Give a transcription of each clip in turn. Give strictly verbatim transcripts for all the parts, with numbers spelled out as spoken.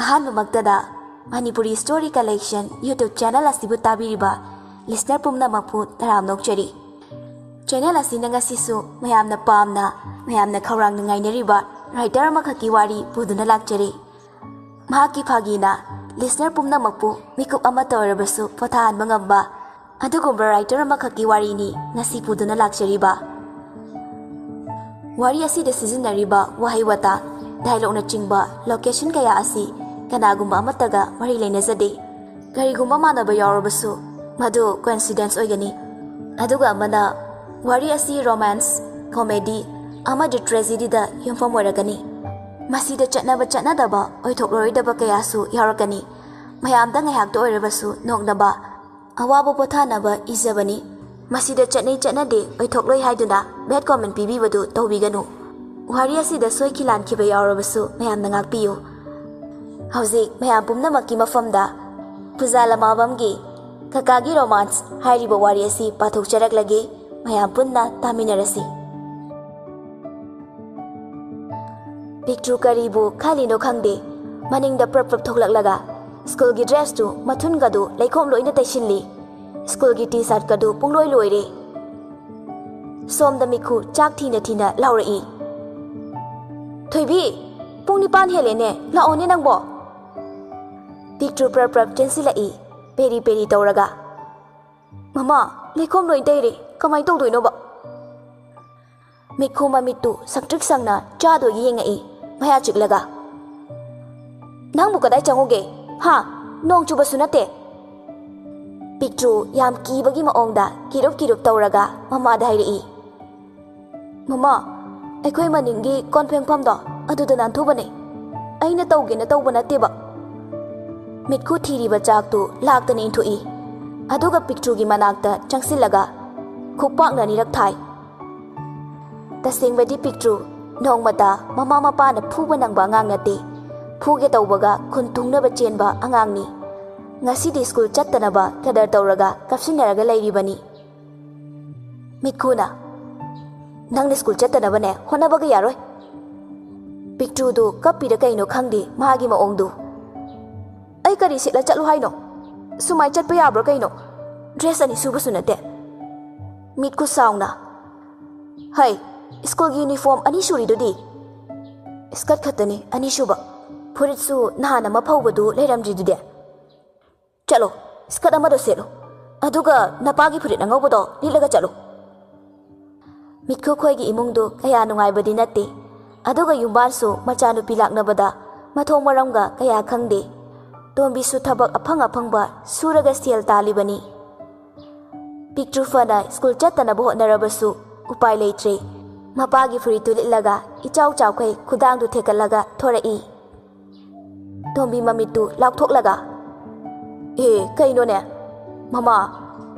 ꯑꯍꯥꯟꯕꯃꯛꯇꯗ Manipuri Story Collection YouTube channel ꯑꯁꯤꯕꯨ ꯇꯥꯕꯤꯔꯤꯕ listener ꯄꯨꯝꯅꯃꯛꯄꯨ ꯇꯔꯥꯝꯅ ꯑꯣꯛꯆꯔꯤ꯫ Channel ꯑꯁꯤꯅ ꯉꯁꯤꯁꯨ ꯃꯌꯥꯝꯅ ꯄꯥꯝꯅ, ꯃꯌꯥꯝꯅ ꯈꯧꯔꯥꯡꯅ ꯉꯥꯏꯅꯔꯤꯕ writer ꯑꯃꯈꯛꯀꯤ ꯋꯥꯔꯤ ꯄꯨꯗꯨꯅ ꯂꯥꯛꯆꯔꯤ꯫ ꯃꯍꯥꯛꯀꯤ ꯐꯥꯒꯤꯅ listener ꯄꯨꯝꯅꯃꯛꯄꯨ ꯃꯤꯀꯨꯞ ꯑꯃꯠꯇ ꯑꯣꯏꯔꯕꯁꯨ ꯄꯣꯊꯥꯍꯟꯕ ꯉꯝꯕ, ꯑꯗꯨꯒꯨꯝꯕ writer ꯑꯃꯈꯛꯀꯤ ꯋꯥꯔꯤꯅꯤ ꯉꯁꯤ ꯄꯨꯗꯨꯅ ꯂꯥꯛꯆꯔꯤꯕ꯫ ꯋꯥꯔꯤ ꯑꯁꯤꯗ ꯁꯤꯖꯤꯟꯅꯔꯤꯕ ꯋꯥꯍꯩ ꯋꯥꯇꯥ, dialogueꯅꯆꯤꯡꯕ location ꯀꯌꯥ ꯑꯁꯤ ꯀꯅꯥꯒꯨꯝꯕ ꯑꯃꯠꯇꯒ ꯃꯔꯤ ꯂꯩꯅꯖꯗꯦ꯫ ꯀꯔꯤꯒꯨꯝꯕ ꯃꯥꯟꯅꯕ ꯌꯥꯎꯔꯕꯁꯨ, ꯃꯗꯨ coincidence ꯑꯣꯏꯒꯅꯤ꯫ ꯑꯗꯨꯒ ꯑꯃꯅ, ꯋꯥꯔꯤ ꯑꯁꯤ romance, comedy ꯑꯃꯗꯤ tragedyꯗ ꯌꯨꯝꯐꯝ ꯑꯣꯏꯔꯛꯀꯅꯤ꯫ ꯃꯁꯤꯗ ꯆꯠꯅꯕ ꯆꯠꯅꯗꯕ, ꯑꯣꯏꯊꯣꯛꯂꯔꯣꯏꯗꯕ ꯀꯌꯥꯁꯨ ꯌꯥꯎꯔꯛꯀꯅꯤ꯫ ꯃꯌꯥꯝꯗ ꯉꯥꯏꯍꯥꯛꯇ ꯑꯣꯏꯔꯕꯁꯨ ꯅꯣꯛꯅꯕ, ꯑꯋꯥꯕ ꯄꯣꯊꯥꯅꯕ ꯏꯖꯕꯅꯤ꯫ ꯃꯁꯤꯗ ꯆꯠꯅꯩ ꯆꯠꯅꯗꯦ, ꯑꯣꯏꯊꯣꯛꯂꯣꯏ ꯍꯥꯏꯗꯨꯅ bad comment ꯄꯤꯕꯤꯕꯗꯨ ꯇꯧꯕꯤꯒꯅꯨ꯫ ꯋꯥꯔꯤ ꯑꯁꯤꯗ ꯁꯣꯏꯈꯤ ꯂꯥꯟꯈꯤꯕ ꯌꯥꯎꯔꯕꯁꯨ ꯃꯌꯥꯝꯅ ꯉꯥꯛꯄꯤꯌꯨ꯫ ꯍꯧꯖꯤꯛ ꯃꯌꯥꯝ ꯄꯨꯝꯅꯃꯛꯀꯤ ꯃꯐꯝꯗ ꯄꯨꯖꯥ ꯂꯃꯥꯕꯝꯒꯤ ꯀꯀꯥꯒꯤ romance ꯍꯥꯏꯔꯤꯕ ꯋꯥꯔꯤ ꯑꯁꯤ ꯄꯥꯊꯣꯛꯆꯔꯛꯂꯒꯦ꯫ ꯃꯌꯥꯝ ꯄꯨꯟꯅ ꯇꯥꯃꯤꯟꯅꯔꯁꯤ꯫ ꯄꯤꯛꯇ꯭ꯔꯨ ꯀꯔꯤꯕꯨ ꯈꯜꯂꯤꯅꯣ ꯈꯪꯗꯦ, ꯃꯅꯤꯡꯗ ꯄ꯭ꯔꯞ ꯄ꯭ꯔꯞ ꯊꯣꯛꯂꯛꯂꯒ ꯁ꯭ꯀꯨꯜꯒꯤ dressꯇꯨ ꯃꯊꯨꯟꯒꯗꯨ ꯂꯩꯈꯣꯝ ꯂꯣꯏꯅ ꯇꯩꯁꯤꯜꯂꯤ꯫ ꯁ꯭ꯀꯨꯜꯒꯤ T-shirtꯀꯗꯨ ꯄꯨꯡꯂꯣꯏ ꯂꯣꯏꯔꯦ꯫ ꯁꯣꯝꯗ ꯃꯤꯈꯨ ꯆꯥꯛ ꯊꯤꯅ ꯊꯤꯅ ꯂꯥꯎꯔꯛꯏ꯫ "ꯊꯣꯏꯕꯤ, ꯄꯨꯡ ꯅꯤꯄꯥꯟ ꯍꯦꯜꯂꯦꯅꯦ, ꯂꯥꯛꯑꯣꯅꯦ ꯅꯪꯕꯣ!" ꯄꯤꯛꯇ꯭ꯔꯨ ꯄ꯭ꯔꯞ ꯄ꯭ꯔꯞ ꯆꯦꯟꯁꯤꯜꯂꯛꯏ, ꯄꯦꯔꯤ ꯄꯦꯔꯤ ꯇꯧꯔꯒ꯫ "ꯃꯃꯥ, ꯂꯩꯈꯣꯝ ꯂꯣꯏ ꯇꯩꯔꯦ, ꯀꯃꯥꯏ ꯇꯧꯗꯣꯏꯅꯣꯕ?" ꯃꯤꯠꯈꯨ ꯃꯃꯤꯠꯇꯨ ꯁꯪꯇ꯭ꯔꯤꯛ ꯁꯪꯅ ꯆꯥꯗꯣꯏꯒꯤ ꯌꯦꯡꯉꯛꯏ, ꯃꯌꯥ ꯆꯤꯛꯂꯒ꯫ "ꯅꯪꯕꯨ ꯀꯗꯥꯏ ꯆꯪꯉꯨꯒꯦ? ꯍꯥ? ꯅꯣꯡ ꯆꯨꯕꯁꯨ ꯅꯠꯇꯦ!" ꯄꯤꯛꯇ꯭ꯔꯨ ꯌꯥꯝ ꯀꯤꯕꯒꯤ ꯃꯑꯣꯡꯗ ꯀꯤꯔꯨꯞ ꯀꯤꯔꯨꯞ ꯇꯧꯔꯒ ꯃꯃꯥꯗ ꯍꯥꯏꯔꯛꯏ꯫ "ꯃꯃꯥ, ꯑꯩꯈꯣꯏ ꯃꯅꯤꯡꯒꯤ ꯀꯣꯟ ꯐꯦꯡꯐꯝꯗꯣ ꯑꯗꯨꯗ ꯅꯥꯟꯊꯨꯕꯅꯦ꯫ ꯑꯩꯅ ꯇꯧꯒꯦꯅ ꯇꯧꯕ ꯅꯠꯇꯦꯕ꯫" ꯃꯤꯠꯈꯨ ꯊꯤꯔꯤꯕ ꯆꯥꯛꯇꯨ ꯂꯥꯛꯇꯅ ꯏꯟꯊꯣꯛꯏ꯫ ꯑꯗꯨꯒ ꯄꯤꯛꯇ꯭ꯔꯨꯒꯤ ꯃꯅꯥꯛꯇ ꯆꯪꯁꯤꯜꯂꯒ ꯈꯨꯄꯥꯛꯅ ꯑꯅꯤꯔꯛ ꯊꯥꯏ꯫ ꯇꯁꯦꯡꯕꯗꯤ ꯄꯤꯛꯇ꯭ꯔꯨ ꯅꯣꯡꯃꯇ ꯃꯃꯥ ꯃꯄꯥꯅ ꯐꯨꯕ ꯅꯪꯕ ꯑꯉꯥꯡ ꯅꯠꯇꯦ꯫ ꯐꯨꯒꯦ ꯇꯧꯕꯒ ꯈꯨꯟ ꯊꯨꯡꯅꯕ ꯆꯦꯟꯕ ꯑꯉꯥꯡꯅꯤ꯫ ꯉꯁꯤꯗꯤ ꯁ꯭ꯀꯨꯜ ꯆꯠꯇꯅꯕ ꯀꯗꯔ ꯇꯧꯔꯒ ꯀꯞꯁꯤꯟꯅꯔꯒ ꯂꯩꯔꯤꯕꯅꯤ꯫ ꯃꯤꯠꯈꯨꯅ, "ꯅꯪꯅ ꯁ꯭ꯀꯨꯜ ꯆꯠꯇꯅꯕꯅꯦ ꯍꯣꯠꯅꯕꯒ ꯌꯥꯔꯣꯏ꯫" ꯄꯤꯛꯇ꯭ꯔꯨꯗꯨ ꯀꯞꯄꯤꯔ ꯀꯩꯅꯣ ꯈꯪꯗꯦ ꯃꯥꯒꯤ ꯃꯑꯣꯡꯗꯨ꯫ ꯑꯩ ꯀꯔꯤ ꯁꯦꯠꯂ ꯆꯠꯂꯨ ꯍꯥꯏꯅꯣ? ꯁꯨꯃꯥꯏ ꯆꯠꯄ ꯌꯥꯕ꯭ꯔꯣ ꯀꯩꯅꯣ? ꯗ꯭ꯔꯦꯁ ꯑꯅꯤ ꯁꯨꯕꯁꯨ ꯅꯠꯇꯦ꯫ ꯃꯤꯠ ꯈꯨ ꯁꯥꯎꯅ, "ꯍꯩ, ꯁ꯭ꯀꯨꯜꯒꯤ ꯌꯨꯅꯤꯐꯣꯔꯝ ꯑꯅꯤ ꯁꯨꯔꯤꯗꯨꯗꯤ?" "ꯁ꯭ꯀꯔꯠ ꯈꯛꯇꯅꯤ ꯑꯅꯤꯁꯨꯕ꯫ ꯐꯨꯔꯤꯠꯁꯨ ꯅꯍꯥꯟ ꯑꯃ ꯐꯧꯕꯗꯨ ꯂꯩꯔꯝꯗ꯭ꯔꯤꯗꯨꯗꯤ?" "ꯆꯠꯂꯣ, ꯁ꯭ꯀꯔꯠ ꯑꯃꯗꯣ ꯁꯦꯠꯂꯣ꯫ ꯑꯗꯨꯒ ꯅꯄꯥꯒꯤ ꯐꯨꯔꯤꯠ ꯑꯉꯧꯕꯗꯣ ꯂꯤꯠꯂꯒ ꯆꯠꯂꯣ꯫" ꯃꯤꯠꯈꯨ ꯈꯣꯏꯒꯤ ꯏꯃꯨꯡꯗꯨ ꯀꯌꯥ ꯅꯨꯡꯉꯥꯏꯕꯗꯤ ꯅꯠꯇꯦ꯫ ꯑꯗꯨꯒ ꯌꯨꯝꯕꯥꯟꯁꯨ ꯃꯆꯥꯅꯨꯄꯤ ꯂꯥꯛꯅꯕꯗ ꯃꯊꯣꯡ ꯃꯔꯝꯒ ꯀꯌꯥ ꯈꯪꯗꯦ꯫ ꯇꯣꯝꯕꯤꯁꯨ ꯊꯕꯛ ꯑꯐꯪ ꯑꯐꯪꯕ ꯁꯨꯔꯒ ꯁꯦꯜ ꯇꯥꯜꯂꯤꯕꯅꯤ꯫ ꯄꯤꯛꯇ꯭ꯔꯨ ꯐꯅ ꯁ꯭ꯀꯨꯜ ꯆꯠꯇꯅꯕ ꯍꯣꯠꯅꯔꯕꯁꯨ ꯎꯄꯥꯏ ꯂꯩꯇ꯭ꯔꯦ꯫ ꯃꯄꯥꯒꯤ ꯐꯨꯔꯤꯠꯇꯨ ꯂꯤꯠꯂꯒ ꯏꯆꯥꯎ ꯆꯥꯎꯈꯩ ꯈꯨꯗꯥꯡꯗꯨ ꯊꯦꯛꯀꯠꯂꯒ ꯊꯣꯔꯛꯏ꯫ ꯇꯣꯝꯕꯤ ꯃꯃꯤꯠꯇꯨ ꯂꯥꯎꯊꯣꯛꯂꯒ, "ꯑꯦ, ꯀꯩꯅꯣꯅꯦ? ꯃꯃꯥ,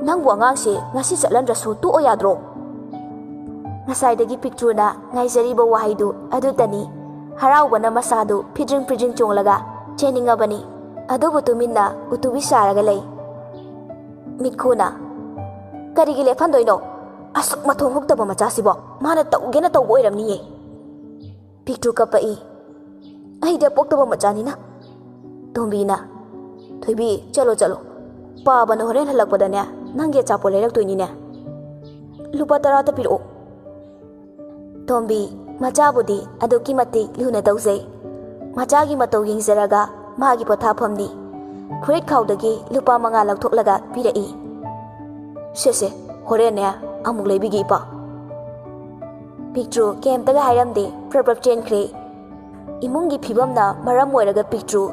ꯅꯪꯕꯨ ꯑꯉꯥꯡꯁꯦ ꯉꯁꯤ ꯆꯠꯍꯟꯗ꯭ꯔꯁꯨ ꯇꯣꯛꯑꯣ ꯌꯥꯗ꯭ꯔꯣ?" ꯉꯁꯥꯏꯗꯒꯤ ꯄꯤꯛꯇ꯭ꯔꯨꯅ ꯉꯥꯏꯖꯔꯤꯕ ꯋꯥꯍꯩꯗꯨ ꯑꯗꯨꯇꯅꯤ꯫ ꯍꯔꯥꯎꯕꯅ ꯃꯁꯥꯗꯨ ꯐꯤꯗ꯭ꯔꯤꯡ ꯐꯤꯗ꯭ꯔꯤꯡ ꯆꯣꯡꯂꯒ ꯆꯦꯟꯅꯤꯡꯉꯕꯅꯤ꯫ ꯑꯗꯨꯕꯨ ꯇꯨꯃꯤꯟꯅ ꯎꯇꯨꯕꯤ ꯁꯥꯔꯒ ꯂꯩ꯫ ꯃꯤꯠꯈꯨꯅ, "ꯀꯔꯤꯒꯤ ꯂꯦꯞꯍꯟꯗꯣꯏꯅꯣ? ꯑꯁꯨꯛ ꯃꯊꯣꯡ ꯍꯨꯛꯇꯕ ꯃꯆꯥꯁꯤꯕꯣ ꯃꯥꯅ ꯇꯧꯒꯦꯅ ꯇꯧꯕ ꯑꯣꯏꯔꯝꯅꯤꯌꯦ꯫" ꯄꯤꯛꯇ꯭ꯔꯨ ꯀꯞꯄꯛꯏ꯫ "ꯑꯩꯗꯤ ꯑꯄꯣꯛꯇꯕ ꯃꯆꯥꯅꯤꯅ꯫" ꯇꯣꯝꯕꯤꯅ, "ꯊꯣꯏꯕꯤ, ꯆꯠꯂꯣ, ꯆꯠꯂꯣ꯫ ꯄꯥꯕꯅ ꯍꯣꯔꯦꯟ ꯍꯜꯂꯛꯄꯗꯅꯦ ꯅꯪꯒꯤ ꯑꯆꯥꯄꯣꯠ ꯂꯩꯔꯛꯇꯣꯏꯅꯤꯅꯦ꯫ ꯂꯨꯄꯥ ꯇꯔꯥꯇ ꯄꯤꯔꯛꯑꯣ꯫" ꯇꯣꯝꯕꯤ ꯃꯆꯥꯕꯨꯗꯤ ꯑꯗꯨꯛꯀꯤ ꯃꯇꯤꯛ ꯂꯨꯅ ꯇꯧꯖꯩ꯫ ꯃꯆꯥꯒꯤ ꯃꯇꯧ ꯌꯦꯡꯖꯔꯒ ꯃꯥꯒꯤ ꯄꯣꯊꯥꯐꯝꯅꯤ꯫ ꯐꯨꯔꯤꯠ ꯈꯥꯎꯗꯒꯤ ꯂꯨꯄꯥ ꯃꯉꯥ ꯂꯧꯊꯣꯛꯂꯒ ꯄꯤꯔꯛꯏ꯫ "ꯁꯦ, ꯁꯦ, ꯍꯣꯔꯦꯟꯅꯦ ꯑꯃꯨꯛ ꯂꯩꯕꯤꯒꯦ, ꯏꯄꯥ꯫" ꯄꯤꯛꯇ꯭ꯔꯨ ꯀꯩꯝꯇꯒ ꯍꯥꯏꯔꯝꯗꯦ, ꯄ꯭ꯔꯞ ꯄ꯭ꯔꯞ ꯆꯦꯟꯈ꯭ꯔꯦ꯫ ꯏꯃꯨꯡꯒꯤ ꯐꯤꯕꯝꯅ ꯃꯔꯝ ꯑꯣꯏꯔꯒ ꯄꯤꯛꯇ꯭ꯔꯨ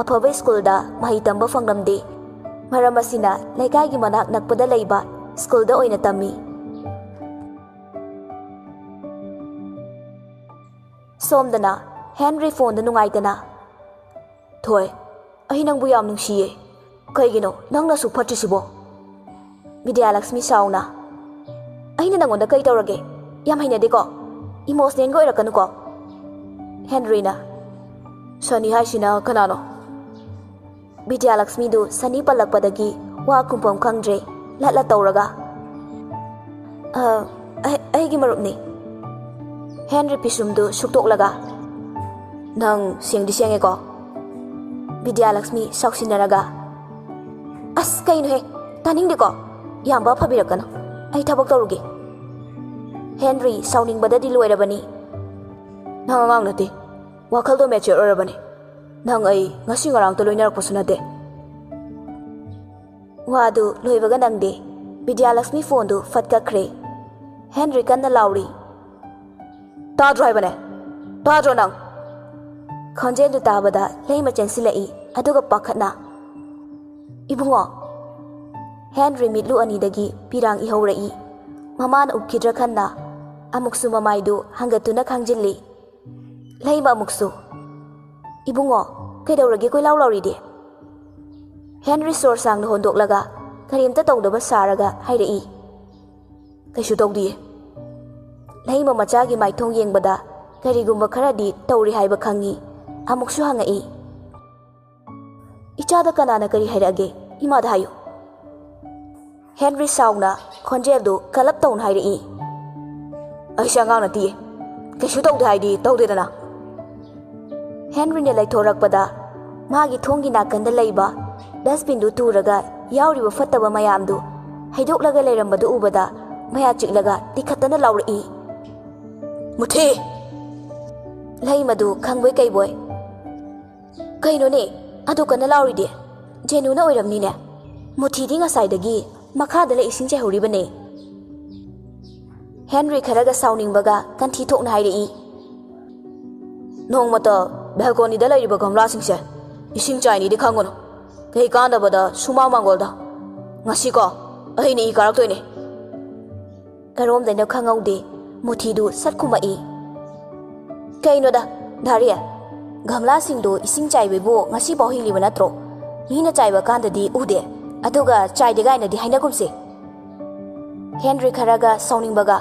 ꯑꯐꯕ ꯁ꯭ꯀꯨꯜꯗ ꯃꯍꯩ ꯇꯝꯕ ꯐꯪꯂꯝꯗꯦ꯫ ꯃꯔꯝ ꯑꯁꯤꯅ ꯂꯩꯀꯥꯏꯒꯤ ꯃꯅꯥꯛ ꯅꯛꯄꯗ ꯂꯩꯕ ꯁ꯭ꯀꯨꯜꯗ ꯑꯣꯏꯅ ꯇꯝꯃꯤ꯫ ꯁꯣꯝꯗꯅ ꯍꯦꯟꯔꯤ ꯐꯣꯟꯗ ꯅꯨꯡꯉꯥꯏꯇꯅ, "ꯊꯣꯏ, ꯑꯩ ꯅꯪꯕꯨ ꯌꯥꯝ ꯅꯨꯡꯁꯤꯌꯦ꯫ ꯀꯩꯒꯤꯅꯣ ꯅꯪꯅ ꯑꯁꯨꯛ ꯐꯠꯇ꯭ꯔꯤꯁꯤꯕꯣ?" ꯕꯤꯗ꯭ꯌꯥꯂꯛꯁꯃꯤ ꯁꯥꯎꯅ, "ꯑꯩꯅ ꯅꯪꯉꯣꯟꯗ ꯀꯩ ꯇꯧꯔꯒꯦ? ꯌꯥꯝ ꯍꯩꯅꯗꯦꯀꯣ꯫ ꯏꯃꯣꯁꯅꯦꯜꯒ ꯑꯣꯏꯔꯛꯀꯅꯨꯀꯣ꯫" ꯍꯦꯟꯔꯤꯅ, "ꯁꯅꯤ ꯍꯥꯏꯁꯤꯅ ꯀꯅꯥꯅꯣ?" ꯕꯤꯗ꯭ꯌꯥꯂꯛꯁꯃꯤꯗꯨ ꯁꯅꯤ ꯄꯜꯂꯛꯄꯗꯒꯤ ꯋꯥ ꯈꯨꯝꯐꯝ ꯈꯪꯗ꯭ꯔꯦ꯫ ꯂꯠꯂ ꯇꯧꯔꯒ, "ꯑ, ꯑꯩ-, ꯑꯩꯒꯤ ꯃꯔꯨꯞꯅꯤ꯫" ꯍꯦꯟꯔꯤ ꯄꯤꯁꯨꯝꯗꯨ ꯁꯨꯛꯇꯣꯛꯂꯒ, "ꯅꯪ ꯁꯦꯡꯗꯤ ꯁꯦꯡꯉꯦꯀꯣ?" ꯕꯤꯗ꯭ꯌꯥꯂꯛꯁꯃꯤ ꯁꯥꯎꯁꯤꯟꯅꯔꯒ, "ꯑꯁ, ꯀꯩꯅꯣꯍꯦ? ꯇꯥꯅꯤꯡꯗꯦꯀꯣ꯫ ꯏꯌꯥꯝꯕ, ꯐꯕꯤꯔꯛꯀꯅꯨ꯫ ꯑꯩ ꯊꯕꯛ ꯇꯧꯔꯨꯒꯦ꯫" ꯍꯦꯟꯔꯤ ꯁꯥꯎꯅꯤꯡꯕꯗꯗꯤ ꯂꯣꯏꯔꯕꯅꯤ꯫ "ꯅꯪ ꯑꯉꯥꯡ ꯅꯠꯇꯦ꯫ ꯋꯥꯈꯜꯗꯣ ꯃꯦꯆ꯭ꯌꯣꯔ ꯑꯣꯏꯔꯕꯅꯦ꯫ ꯅꯪ ꯑꯩ ꯉꯁꯤ ꯉꯔꯥꯡꯇ ꯂꯣꯏꯅꯔꯛꯄꯁꯨ ꯅꯠꯇꯦ꯫" ꯋꯥꯗꯨ ꯂꯣꯏꯕꯒ ꯅꯪꯗꯦ꯫ ꯕꯤꯗ꯭ꯌꯥꯂꯛꯁꯃꯤ ꯐꯣꯟꯗꯨ ꯐꯠ ꯀꯛꯈ꯭ꯔꯦ꯫ ꯍꯦꯟꯔꯤ ꯀꯟꯅ ꯂꯥꯎꯔꯤ, "ꯇꯥꯗ꯭ꯔꯣ ꯍꯥꯏꯕꯅꯦ? ꯇꯥꯗ꯭ꯔꯣ ꯅꯪ?" ꯈꯣꯟꯖꯦꯜꯗꯨ ꯇꯥꯕꯗ ꯂꯩꯃ ꯆꯦꯟꯁꯤꯜꯂꯛꯏ, ꯑꯗꯨꯒ ꯄꯥꯈꯠꯅ, "ꯏꯕꯨꯡꯉꯣ!" ꯍꯦꯟꯔꯤ ꯃꯤꯠꯂꯨ ꯑꯅꯤꯗꯒꯤ ꯄꯤꯔꯥꯡ ꯏꯍꯧꯔꯛꯏ꯫ ꯃꯃꯥꯅ ꯎꯈꯤꯗ꯭ꯔꯥ ꯈꯟꯅ ꯑꯃꯨꯛꯁꯨ ꯃꯃꯥꯏꯗꯨ ꯍꯪꯒꯠꯇꯨꯅ ꯈꯥꯡꯖꯤꯜꯂꯤ꯫ ꯂꯩꯃ ꯑꯃꯨꯛꯁꯨ, "ꯏꯕꯨꯡꯉꯣ, ꯀꯩꯗꯧꯔꯒꯦ ꯀꯣꯏꯂꯥꯎ ꯂꯥꯎꯔꯤꯗꯤ?" ꯍꯦꯟꯔꯤ ꯁꯣꯔ ꯁꯥꯡꯅ ꯍꯣꯟꯗꯣꯛꯂꯒ ꯀꯔꯤꯝꯇ ꯇꯧꯗꯕ ꯁꯥꯔꯒ ꯍꯥꯏꯔꯛꯏ, "ꯀꯩꯁꯨ ꯇꯧꯗꯤꯌꯦ꯫" ꯂꯩꯃ ꯃꯆꯥꯒꯤ ꯃꯥꯏꯊꯣꯡ ꯌꯦꯡꯕꯗ ꯀꯔꯤꯒꯨꯝꯕ ꯈꯔꯗꯤ ꯇꯧꯔꯤ ꯍꯥꯏꯕ ꯈꯪꯏ꯫ ꯑꯃꯨꯛꯁꯨ ꯍꯪꯉꯛꯏ, "ꯏꯆꯥꯗ ꯀꯅꯥꯅ ꯀꯔꯤ ꯍꯥꯏꯔꯛꯑꯒꯦ? ꯏꯃꯥꯗ ꯍꯥꯏꯌꯨ꯫" ꯍꯦꯟꯔꯤ ꯁꯥꯎꯅ ꯈꯣꯟꯖꯦꯜꯗꯨ ꯀꯂꯞ ꯇꯧꯅ ꯍꯥꯏꯔꯛꯏ, "ꯑꯩꯁꯦ ꯑꯉꯥꯡ ꯅꯠꯇꯤꯌꯦ꯫ ꯀꯩꯁꯨ ꯇꯧꯗꯦ ꯍꯥꯏꯗꯤ ꯇꯧꯗꯦꯗꯅ꯫" ꯍꯦꯟꯔꯤꯅ ꯂꯩꯊꯣꯔꯛꯄꯗ ꯃꯥꯒꯤ ꯊꯣꯡꯒꯤ ꯅꯥꯀꯟꯗ ꯂꯩꯕ ꯗꯁꯕꯤꯟꯗꯨ ꯇꯨꯔꯒ ꯌꯥꯎꯔꯤꯕ ꯐꯠꯇꯕ ꯃꯌꯥꯝꯗꯨ ꯍꯩꯗꯣꯛꯂꯒ ꯂꯩꯔꯝꯕꯗꯨ ꯎꯕꯗ ꯃꯌꯥ ꯆꯤꯛꯂꯒ ꯇꯤꯈꯠꯇꯅ ꯂꯥꯎꯔꯛꯏ, "ꯃꯨꯊꯤ!" ꯂꯩꯃꯗꯨ ꯈꯪꯕꯣꯏ ꯀꯩꯕꯣꯏ, "ꯀꯩꯅꯣꯅꯦ, ꯑꯗꯨ ꯀꯟꯅ ꯂꯥꯎꯔꯤꯗꯤ? ꯖꯦꯅꯨꯅ ꯑꯣꯏꯔꯝꯅꯤꯅꯦ꯫ ꯃꯨꯊꯤꯗꯤ ꯉꯁꯥꯏꯗꯒꯤ ꯃꯈꯥꯗ ꯂꯩ ꯏꯁꯤꯡ ꯆꯥꯏꯍꯧꯔꯤꯕꯅꯦ꯫" ꯍꯦꯟꯔꯤ ꯈꯔꯒ ꯁꯥꯎꯅꯤꯡꯕꯒ ꯀꯟꯊꯤ ꯊꯣꯛꯅ ꯍꯥꯏꯔꯛꯏ, "ꯅꯣꯡꯃꯇ ꯕꯦꯜꯀꯣꯅꯤꯗ ꯂꯩꯔꯤꯕ ꯒꯝꯂꯥꯁꯤꯡꯁꯦ ꯏꯁꯤꯡ ꯆꯥꯏꯅꯤꯗꯤ ꯈꯪꯒꯅꯨ꯫ ꯀꯩ ꯀꯥꯟꯗꯕꯗ ꯁꯨꯃꯥꯡ ꯃꯥꯡꯒꯣꯜꯗ꯫ ꯉꯁꯤꯀꯣ ꯑꯩꯅ ꯏ ꯀꯥꯔꯛꯇꯣꯏꯅꯦ꯫" ꯀꯔꯣꯝꯗꯩꯅꯣ ꯈꯪꯍꯧꯗꯦ, ꯃꯨꯊꯤꯗꯨ ꯁꯠ ꯈꯨꯝꯃꯛꯏ, "ꯀꯩꯅꯣꯗ, ꯗꯥꯔꯤ, ꯒꯝꯂꯥꯁꯤꯡꯗꯣ ꯏꯁꯤꯡ ꯆꯥꯏꯕꯤꯕꯨ ꯉꯁꯤꯐꯥꯎ ꯍꯤꯡꯂꯤꯕ ꯅꯠꯇ꯭ꯔꯣ? ꯃꯤꯅ ꯆꯥꯏꯕ ꯀꯥꯟꯗꯗꯤ ꯎꯗꯦ, ꯑꯗꯨꯒ ꯆꯥꯏꯗꯦ ꯀꯥꯏꯅꯗꯤ ꯍꯥꯏꯅꯒꯨꯝꯁꯦ꯫" ꯍꯦꯟꯔꯤ ꯈꯔꯒ ꯁꯥꯎꯅꯤꯡꯕꯒ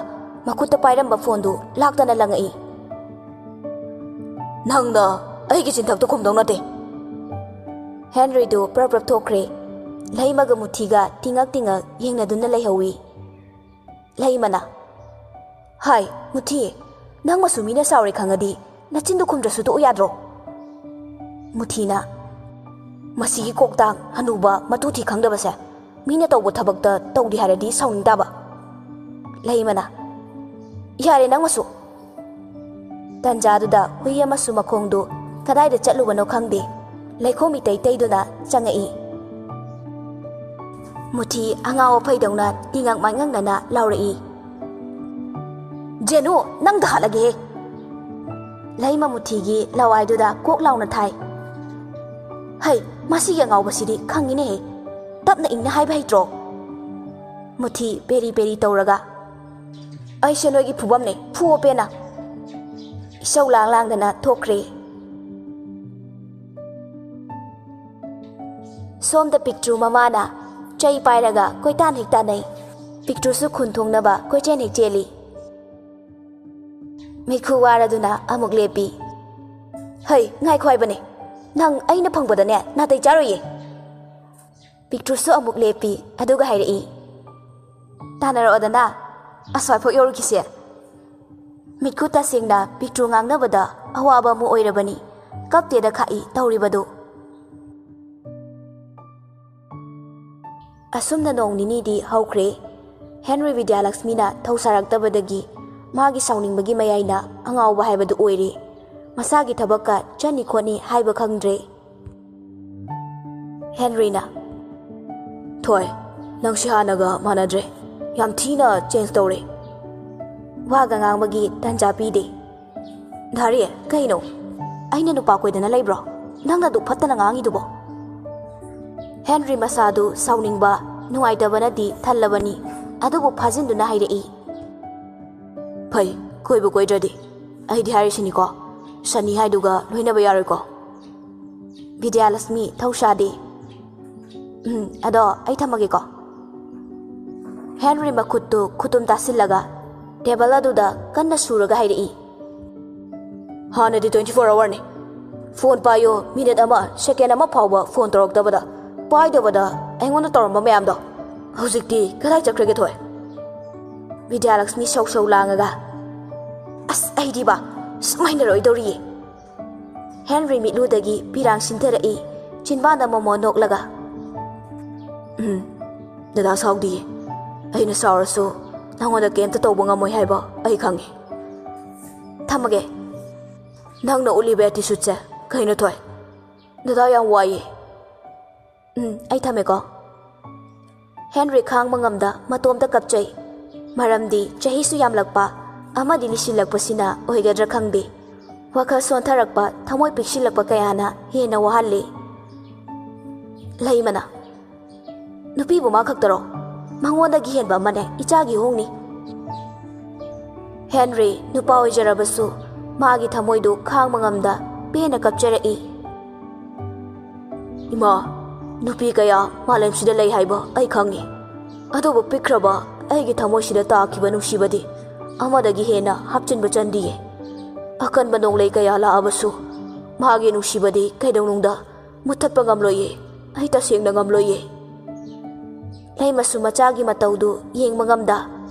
ꯃꯈꯨꯠꯇ ꯄꯥꯏꯔꯝꯕ ꯐꯣꯟꯗꯨ ꯂꯥꯛꯇꯅ ꯂꯪꯉꯛꯏ꯫ "ꯅꯪꯅ ꯑꯩꯒꯤ ꯆꯤꯟꯊꯛꯇ ꯈꯨꯝꯗꯧ ꯅꯠꯇꯦ꯫" ꯍꯦꯟꯔꯤꯗꯨ ꯄ꯭ꯔꯞ ꯄ꯭ꯔꯞ ꯊꯣꯛꯈ꯭ꯔꯦ꯫ ꯂꯩꯃꯒ ꯃꯨꯊꯤꯒ ꯇꯤꯡꯉꯛ ꯇꯤꯡꯉꯛ ꯌꯦꯡꯅꯗꯨꯅ ꯂꯩꯍꯧꯏ꯫ ꯂꯩꯃꯅ, "ꯍꯥꯏ, ꯃꯨꯊꯤ, ꯅꯪ ꯃꯁꯨ ꯃꯤꯅ ꯁꯥꯎꯔꯦ ꯈꯪꯉꯗꯤ ꯅꯆꯤꯟꯗꯨ ꯈꯨꯝꯗ꯭ꯔꯁꯨ ꯇꯣꯛꯎ ꯌꯥꯗ꯭ꯔꯣ?" ꯃꯨꯊꯤꯅ, "ꯃꯁꯤꯒꯤ ꯀꯣꯛꯇꯥꯡ ꯍꯅꯨꯕ ꯃꯇꯨ ꯊꯤ ꯈꯪꯗꯕꯁꯦ, ꯃꯤꯅ ꯇꯧꯕ ꯊꯕꯛꯇ ꯇꯧꯗꯦ ꯍꯥꯏꯔꯗꯤ ꯁꯥꯎꯅꯤꯡ ꯇꯥꯕ"꯫ ꯂꯩꯃꯅ, "ꯌꯥꯔꯦ ꯅꯪꯃꯁꯨ"꯫ ꯇꯟꯖꯥꯗꯨꯗ ꯍꯨꯏ ꯑꯃꯁꯨ ꯃꯈꯣꯡꯗꯨ ꯀꯗꯥꯏꯗ ꯆꯠꯂꯨꯕꯅꯣ ꯈꯪꯗꯦ, ꯂꯩꯈꯣꯝ ꯏꯇꯩ ꯇꯩꯗꯨꯅ ꯆꯪꯉꯛꯏ꯫ ꯃꯨꯊꯤ ꯑꯉꯥꯎ ꯑꯐꯩꯗꯧꯅ ꯇꯤꯉꯛ ꯃꯥꯏꯉꯪꯅꯅ ꯂꯥꯎꯔꯛꯏ꯫ "ꯖꯦꯅꯨ, ꯅꯪꯗ ꯍꯥꯠꯂꯒꯦꯍꯦ!" ꯂꯩꯃ ꯃꯨꯊꯤꯒꯤ ꯂꯋꯥꯏꯗꯨꯗ ꯀꯣꯛ ꯂꯥꯎꯅ ꯊꯥꯏ꯫ "ꯍꯩ, ꯃꯁꯤꯒꯤ ꯑꯉꯥꯎꯕꯁꯤꯗꯤ ꯈꯪꯉꯤꯅꯦꯍꯦ꯫ ꯇꯞꯅ ꯏꯪꯅ ꯍꯥꯏꯕ ꯍꯩꯇ꯭ꯔꯣ?" ꯃꯨꯊꯤ ꯄꯦꯔꯤ ꯄꯦꯔꯤ ꯇꯧꯔꯒ, "ꯑꯩꯁꯦ ꯅꯣꯏꯒꯤ ꯐꯨꯕꯝꯅꯦ, ꯐꯨꯑꯣ ꯄꯦꯟꯅ"꯫ ꯏꯁꯧ ꯂꯥꯡ ꯂꯥꯡꯗꯅ ꯊꯣꯛꯈ꯭ꯔꯦ꯫ ꯁꯣꯝꯗ ꯄꯤꯛꯇ꯭ꯔꯨ ꯃꯃꯥꯅ ꯆꯩ ꯄꯥꯏꯔꯒ ꯀꯣꯏꯇꯥꯟ ꯍꯦꯛ ꯇꯥꯟꯅꯩ꯫ ꯄꯤꯛꯇ꯭ꯔꯨꯁꯨ ꯈꯨꯟ ꯊꯣꯡꯅꯕ ꯀꯣꯏꯆꯦꯟ ꯍꯦꯛ ꯆꯦꯜꯂꯤ꯫ ꯃꯤꯠꯈꯨ ꯋꯥꯔꯗꯨꯅ ꯑꯃꯨꯛ ꯂꯦꯞꯄꯤ꯫ "ꯍꯩ, ꯉꯥꯏꯈꯣ ꯍꯥꯏꯕꯅꯦ꯫ ꯅꯪ ꯑꯩꯅ ꯐꯪꯕꯗꯅꯦ ꯅꯥꯇꯩ ꯆꯥꯔꯣꯏꯌꯦ"꯫ ꯄꯤꯛꯇ꯭ꯔꯨꯁꯨ ꯑꯃꯨꯛ ꯂꯦꯞꯄꯤ, ꯑꯗꯨꯒ ꯍꯥꯏꯔꯛꯏ, "ꯇꯥꯟꯅꯔꯛꯑꯣꯗꯅ, ꯑꯁ꯭ꯋꯥꯏꯐꯥꯎ ꯌꯧꯔꯨꯈꯤꯁꯦ"꯫ ꯃꯤꯠꯈꯨ ꯇꯁꯦꯡꯅ ꯄꯤꯛꯇ꯭ꯔꯨ ꯉꯥꯡꯅꯕꯗ ꯑꯋꯥꯕ ꯑꯃ ꯑꯣꯏꯔꯕꯅꯤ꯫ ꯀꯞꯇꯦꯗ ꯈꯥꯛꯏ ꯇꯧꯔꯤꯕꯗꯨ꯫ ꯑꯁꯨꯝꯅ ꯅꯣꯡ ꯅꯤꯅꯤꯗꯤ ꯍꯧꯈ꯭ꯔꯦ꯫ ꯍꯦꯟꯔꯤ ꯕꯤꯗ꯭ꯌꯥꯂꯛꯁꯃꯤꯅ ꯊꯧꯁꯥꯔꯛꯇꯕꯗꯒꯤ ꯃꯥꯒꯤ ꯁꯥꯎꯅꯤꯡꯕꯒꯤ ꯃꯌꯥꯏꯅ ꯑꯉꯥꯎꯕ ꯍꯥꯏꯕꯗꯨ ꯑꯣꯏꯔꯦ꯫ ꯃꯁꯥꯒꯤ ꯊꯕꯛꯀ ꯆꯠꯅꯤ ꯈꯣꯠꯅꯤ ꯍꯥꯏꯕ ꯈꯪꯗ꯭ꯔꯦ꯫ ꯍꯦꯟꯔꯤꯅ, "ꯊꯣꯏ, ꯅꯪꯁꯤ ꯍꯥꯟꯅꯒ ꯃꯥꯟꯅꯗ꯭ꯔꯦ꯫ ꯌꯥꯝ ꯊꯤꯅ ꯆꯦꯟꯖ ꯇꯧꯔꯦ"꯫ ꯋꯥꯒ ꯉꯥꯡꯕꯒꯤ ꯇꯟꯖꯥ ꯄꯤꯗꯦ꯫ "ꯙꯥꯔꯤ, ꯀꯩꯅꯣ? ꯑꯩꯅ ꯅꯨꯄꯥ ꯀꯣꯏꯗꯅ ꯂꯩꯕ꯭ꯔꯣ? ꯅꯪꯅ ꯑꯗꯨꯛ ꯐꯠꯇꯅ ꯉꯥꯡꯉꯤꯗꯨꯕꯣ?" ꯍꯦꯟꯔꯤ ꯃꯁꯥꯗꯨ ꯁꯥꯎꯅꯤꯡꯕ, ꯅꯨꯡꯉꯥꯏꯇꯕꯅꯗꯤ ꯊꯜꯂꯕꯅꯤ, ꯑꯗꯨꯕꯨ ꯐꯥꯖꯤꯟꯗꯨꯅ ꯍꯥꯏꯔꯛꯏ, "ꯐꯩ, ꯀꯣꯏꯕ ꯀꯣꯏꯗ꯭ꯔꯗꯤ꯫ ꯑꯩꯗꯤ ꯍꯥꯏꯔꯤꯁꯤꯅꯤꯀꯣ, ꯁꯅꯤ ꯍꯥꯏꯗꯨꯒ ꯂꯣꯏꯅꯕ ꯌꯥꯔꯣꯏꯀꯣ"꯫ ꯕꯤꯗ꯭ꯌꯥꯂꯛꯁꯃꯤ ꯊꯧꯁꯥꯗꯦ꯫ "ꯎꯝ, ꯑꯗꯣ ꯑꯩ ꯊꯝꯃꯒꯦꯀꯣ"꯫ ꯍꯦꯟꯔꯤ ꯃꯈꯨꯠꯇꯨ ꯈꯨꯇꯨꯝ ꯇꯥꯁꯤꯜꯂꯒ ꯇꯦꯕꯜ ꯑꯗꯨꯗ ꯀꯟꯅ ꯁꯨꯔꯒ ꯍꯥꯏꯔꯛꯏ, "ꯍꯥꯟꯅꯗꯤ twenty four hourꯅꯤ꯫ ꯐꯣꯟ ꯄꯥꯏꯌꯣ, ꯃꯤꯅꯤꯠ ꯑꯃ, ꯁꯦꯀꯦꯟ ꯑꯃ ꯐꯥꯎꯕ ꯐꯣꯟ ꯇꯧꯔꯛꯇꯕꯗ, ꯄꯥꯏꯗꯕꯗ ꯑꯩꯉꯣꯟꯗ ꯇꯧꯔꯝꯕ ꯃꯌꯥꯝꯗꯣ ꯍꯧꯖꯤꯛꯇꯤ ꯀꯗꯥꯏ ꯆꯠꯈ꯭ꯔꯒꯦ, ꯊꯣꯏ?" ꯕꯤꯗ꯭ꯌꯥꯂꯛꯁꯃꯤ ꯁꯧ ꯁꯧ ꯂꯥꯡꯉꯒ, "ꯑꯁ, ꯑꯩꯗꯤꯕ ꯁꯨꯝ ꯍꯩꯅꯔꯣꯏꯗꯧꯔꯤꯌꯦ"꯫ ꯍꯦꯟꯔꯤ ꯃꯤꯠꯂꯨꯗꯒꯤ ꯄꯤꯔꯥꯡ ꯁꯤꯟꯊꯔꯛꯏ꯫ ꯆꯤꯟꯕꯥꯟꯗ ꯃꯣꯃꯣ ꯅꯣꯛꯂꯒ, "ꯎꯝ, ꯗꯗꯥ ꯁꯥꯎꯗꯤꯌꯦ꯫ ꯑꯩꯅ ꯁꯥꯎꯔꯁꯨ ꯅꯪꯉꯣꯟꯗ ꯀꯩꯝꯇ ꯇꯧꯕ ꯉꯝꯃꯣꯏ ꯍꯥꯏꯕ ꯑꯩ ꯈꯪꯉꯤ꯫ ꯊꯝꯃꯒꯦ꯫ ꯅꯪꯅ ꯎꯠꯂꯤꯕ ꯑꯦꯇꯤꯆꯨꯠꯁꯦ ꯀꯩꯅꯣ ꯊꯣꯏ? ꯗꯗꯥ ꯌꯥꯝ ꯋꯥꯏꯌꯦ꯫ ꯎꯝ, ꯑꯩ ꯊꯝꯃꯦꯀꯣ꯫" ꯍꯦꯟꯔꯤ ꯈꯥꯡꯕ ꯉꯝꯗ ꯃꯇꯣꯝꯇ ꯀꯞꯆꯩ꯫ ꯃꯔꯝꯗꯤ ꯆꯍꯤꯁꯨ ꯌꯥꯝꯂꯛꯄ ꯑꯃꯗꯤ ꯂꯤꯁꯤꯜꯂꯛꯄꯁꯤꯅ ꯑꯣꯏꯒꯗ꯭ꯔꯥ ꯈꯪꯗꯦ꯫ ꯋꯥꯈꯜ ꯁꯣꯟꯊꯔꯛꯄ, ꯊꯃꯣꯏ ꯄꯤꯛꯁꯤꯜꯂꯛꯄ ꯀꯌꯥꯅ ꯍꯦꯟꯅ ꯋꯥꯍꯜꯂꯤ꯫ ꯂꯩꯃꯅ, "ꯅꯨꯄꯤꯕꯨ ꯃꯥ ꯈꯛꯇꯔꯣ? ꯃꯉꯣꯟꯗꯒꯤ ꯍꯦꯟꯕ ꯑꯃꯅꯦ ꯏꯆꯥꯒꯤ ꯍꯣꯡꯅꯤ꯫" ꯍꯦꯟꯔꯤ ꯅꯨꯄꯥ ꯑꯣꯏꯖꯔꯕꯁꯨ ꯃꯥꯒꯤ ꯊꯃꯣꯏꯗꯨ ꯈꯥꯡꯕ ꯉꯝꯗ ꯄꯦꯟꯅ ꯀꯞꯆꯔꯛꯏ꯫ "ꯏꯃꯥ, ꯅꯨꯄꯤ ꯀꯌꯥ ꯃꯥꯂꯦꯝꯁꯤꯗ ꯂꯩ ꯍꯥꯏꯕ ꯑꯩ ꯈꯪꯉꯤ꯫ ꯑꯗꯨꯕꯨ ꯄꯤꯛꯈ꯭ꯔꯕ ꯑꯩꯒꯤ ꯊꯃꯣꯏꯁꯤꯗ ꯇꯥꯈꯤꯕ ꯅꯨꯡꯁꯤꯕꯗꯤ ꯑꯃꯗꯒꯤ ꯍꯦꯟꯅ ꯍꯥꯞꯆꯤꯟꯕ ꯆꯟꯗꯤꯌꯦ꯫ ꯑꯀꯟꯕ ꯅꯣꯡꯂꯩ ꯀꯌꯥ ꯂꯥꯛꯑꯕꯁꯨ ꯃꯥꯒꯤ ꯅꯨꯡꯁꯤꯕꯗꯤ ꯀꯩꯗꯧꯅꯨꯡꯗ ꯃꯨꯠꯊꯠꯄ ꯉꯝꯂꯣꯏꯌꯦ꯫ ꯑꯩ ꯇꯁꯦꯡꯅ ꯉꯝꯂꯣꯏꯌꯦ꯫" ꯂꯩꯃꯁꯨ ꯃꯆꯥꯒꯤ ꯃꯇꯧꯗꯨ ꯌꯦꯡꯕ ꯉꯝꯗ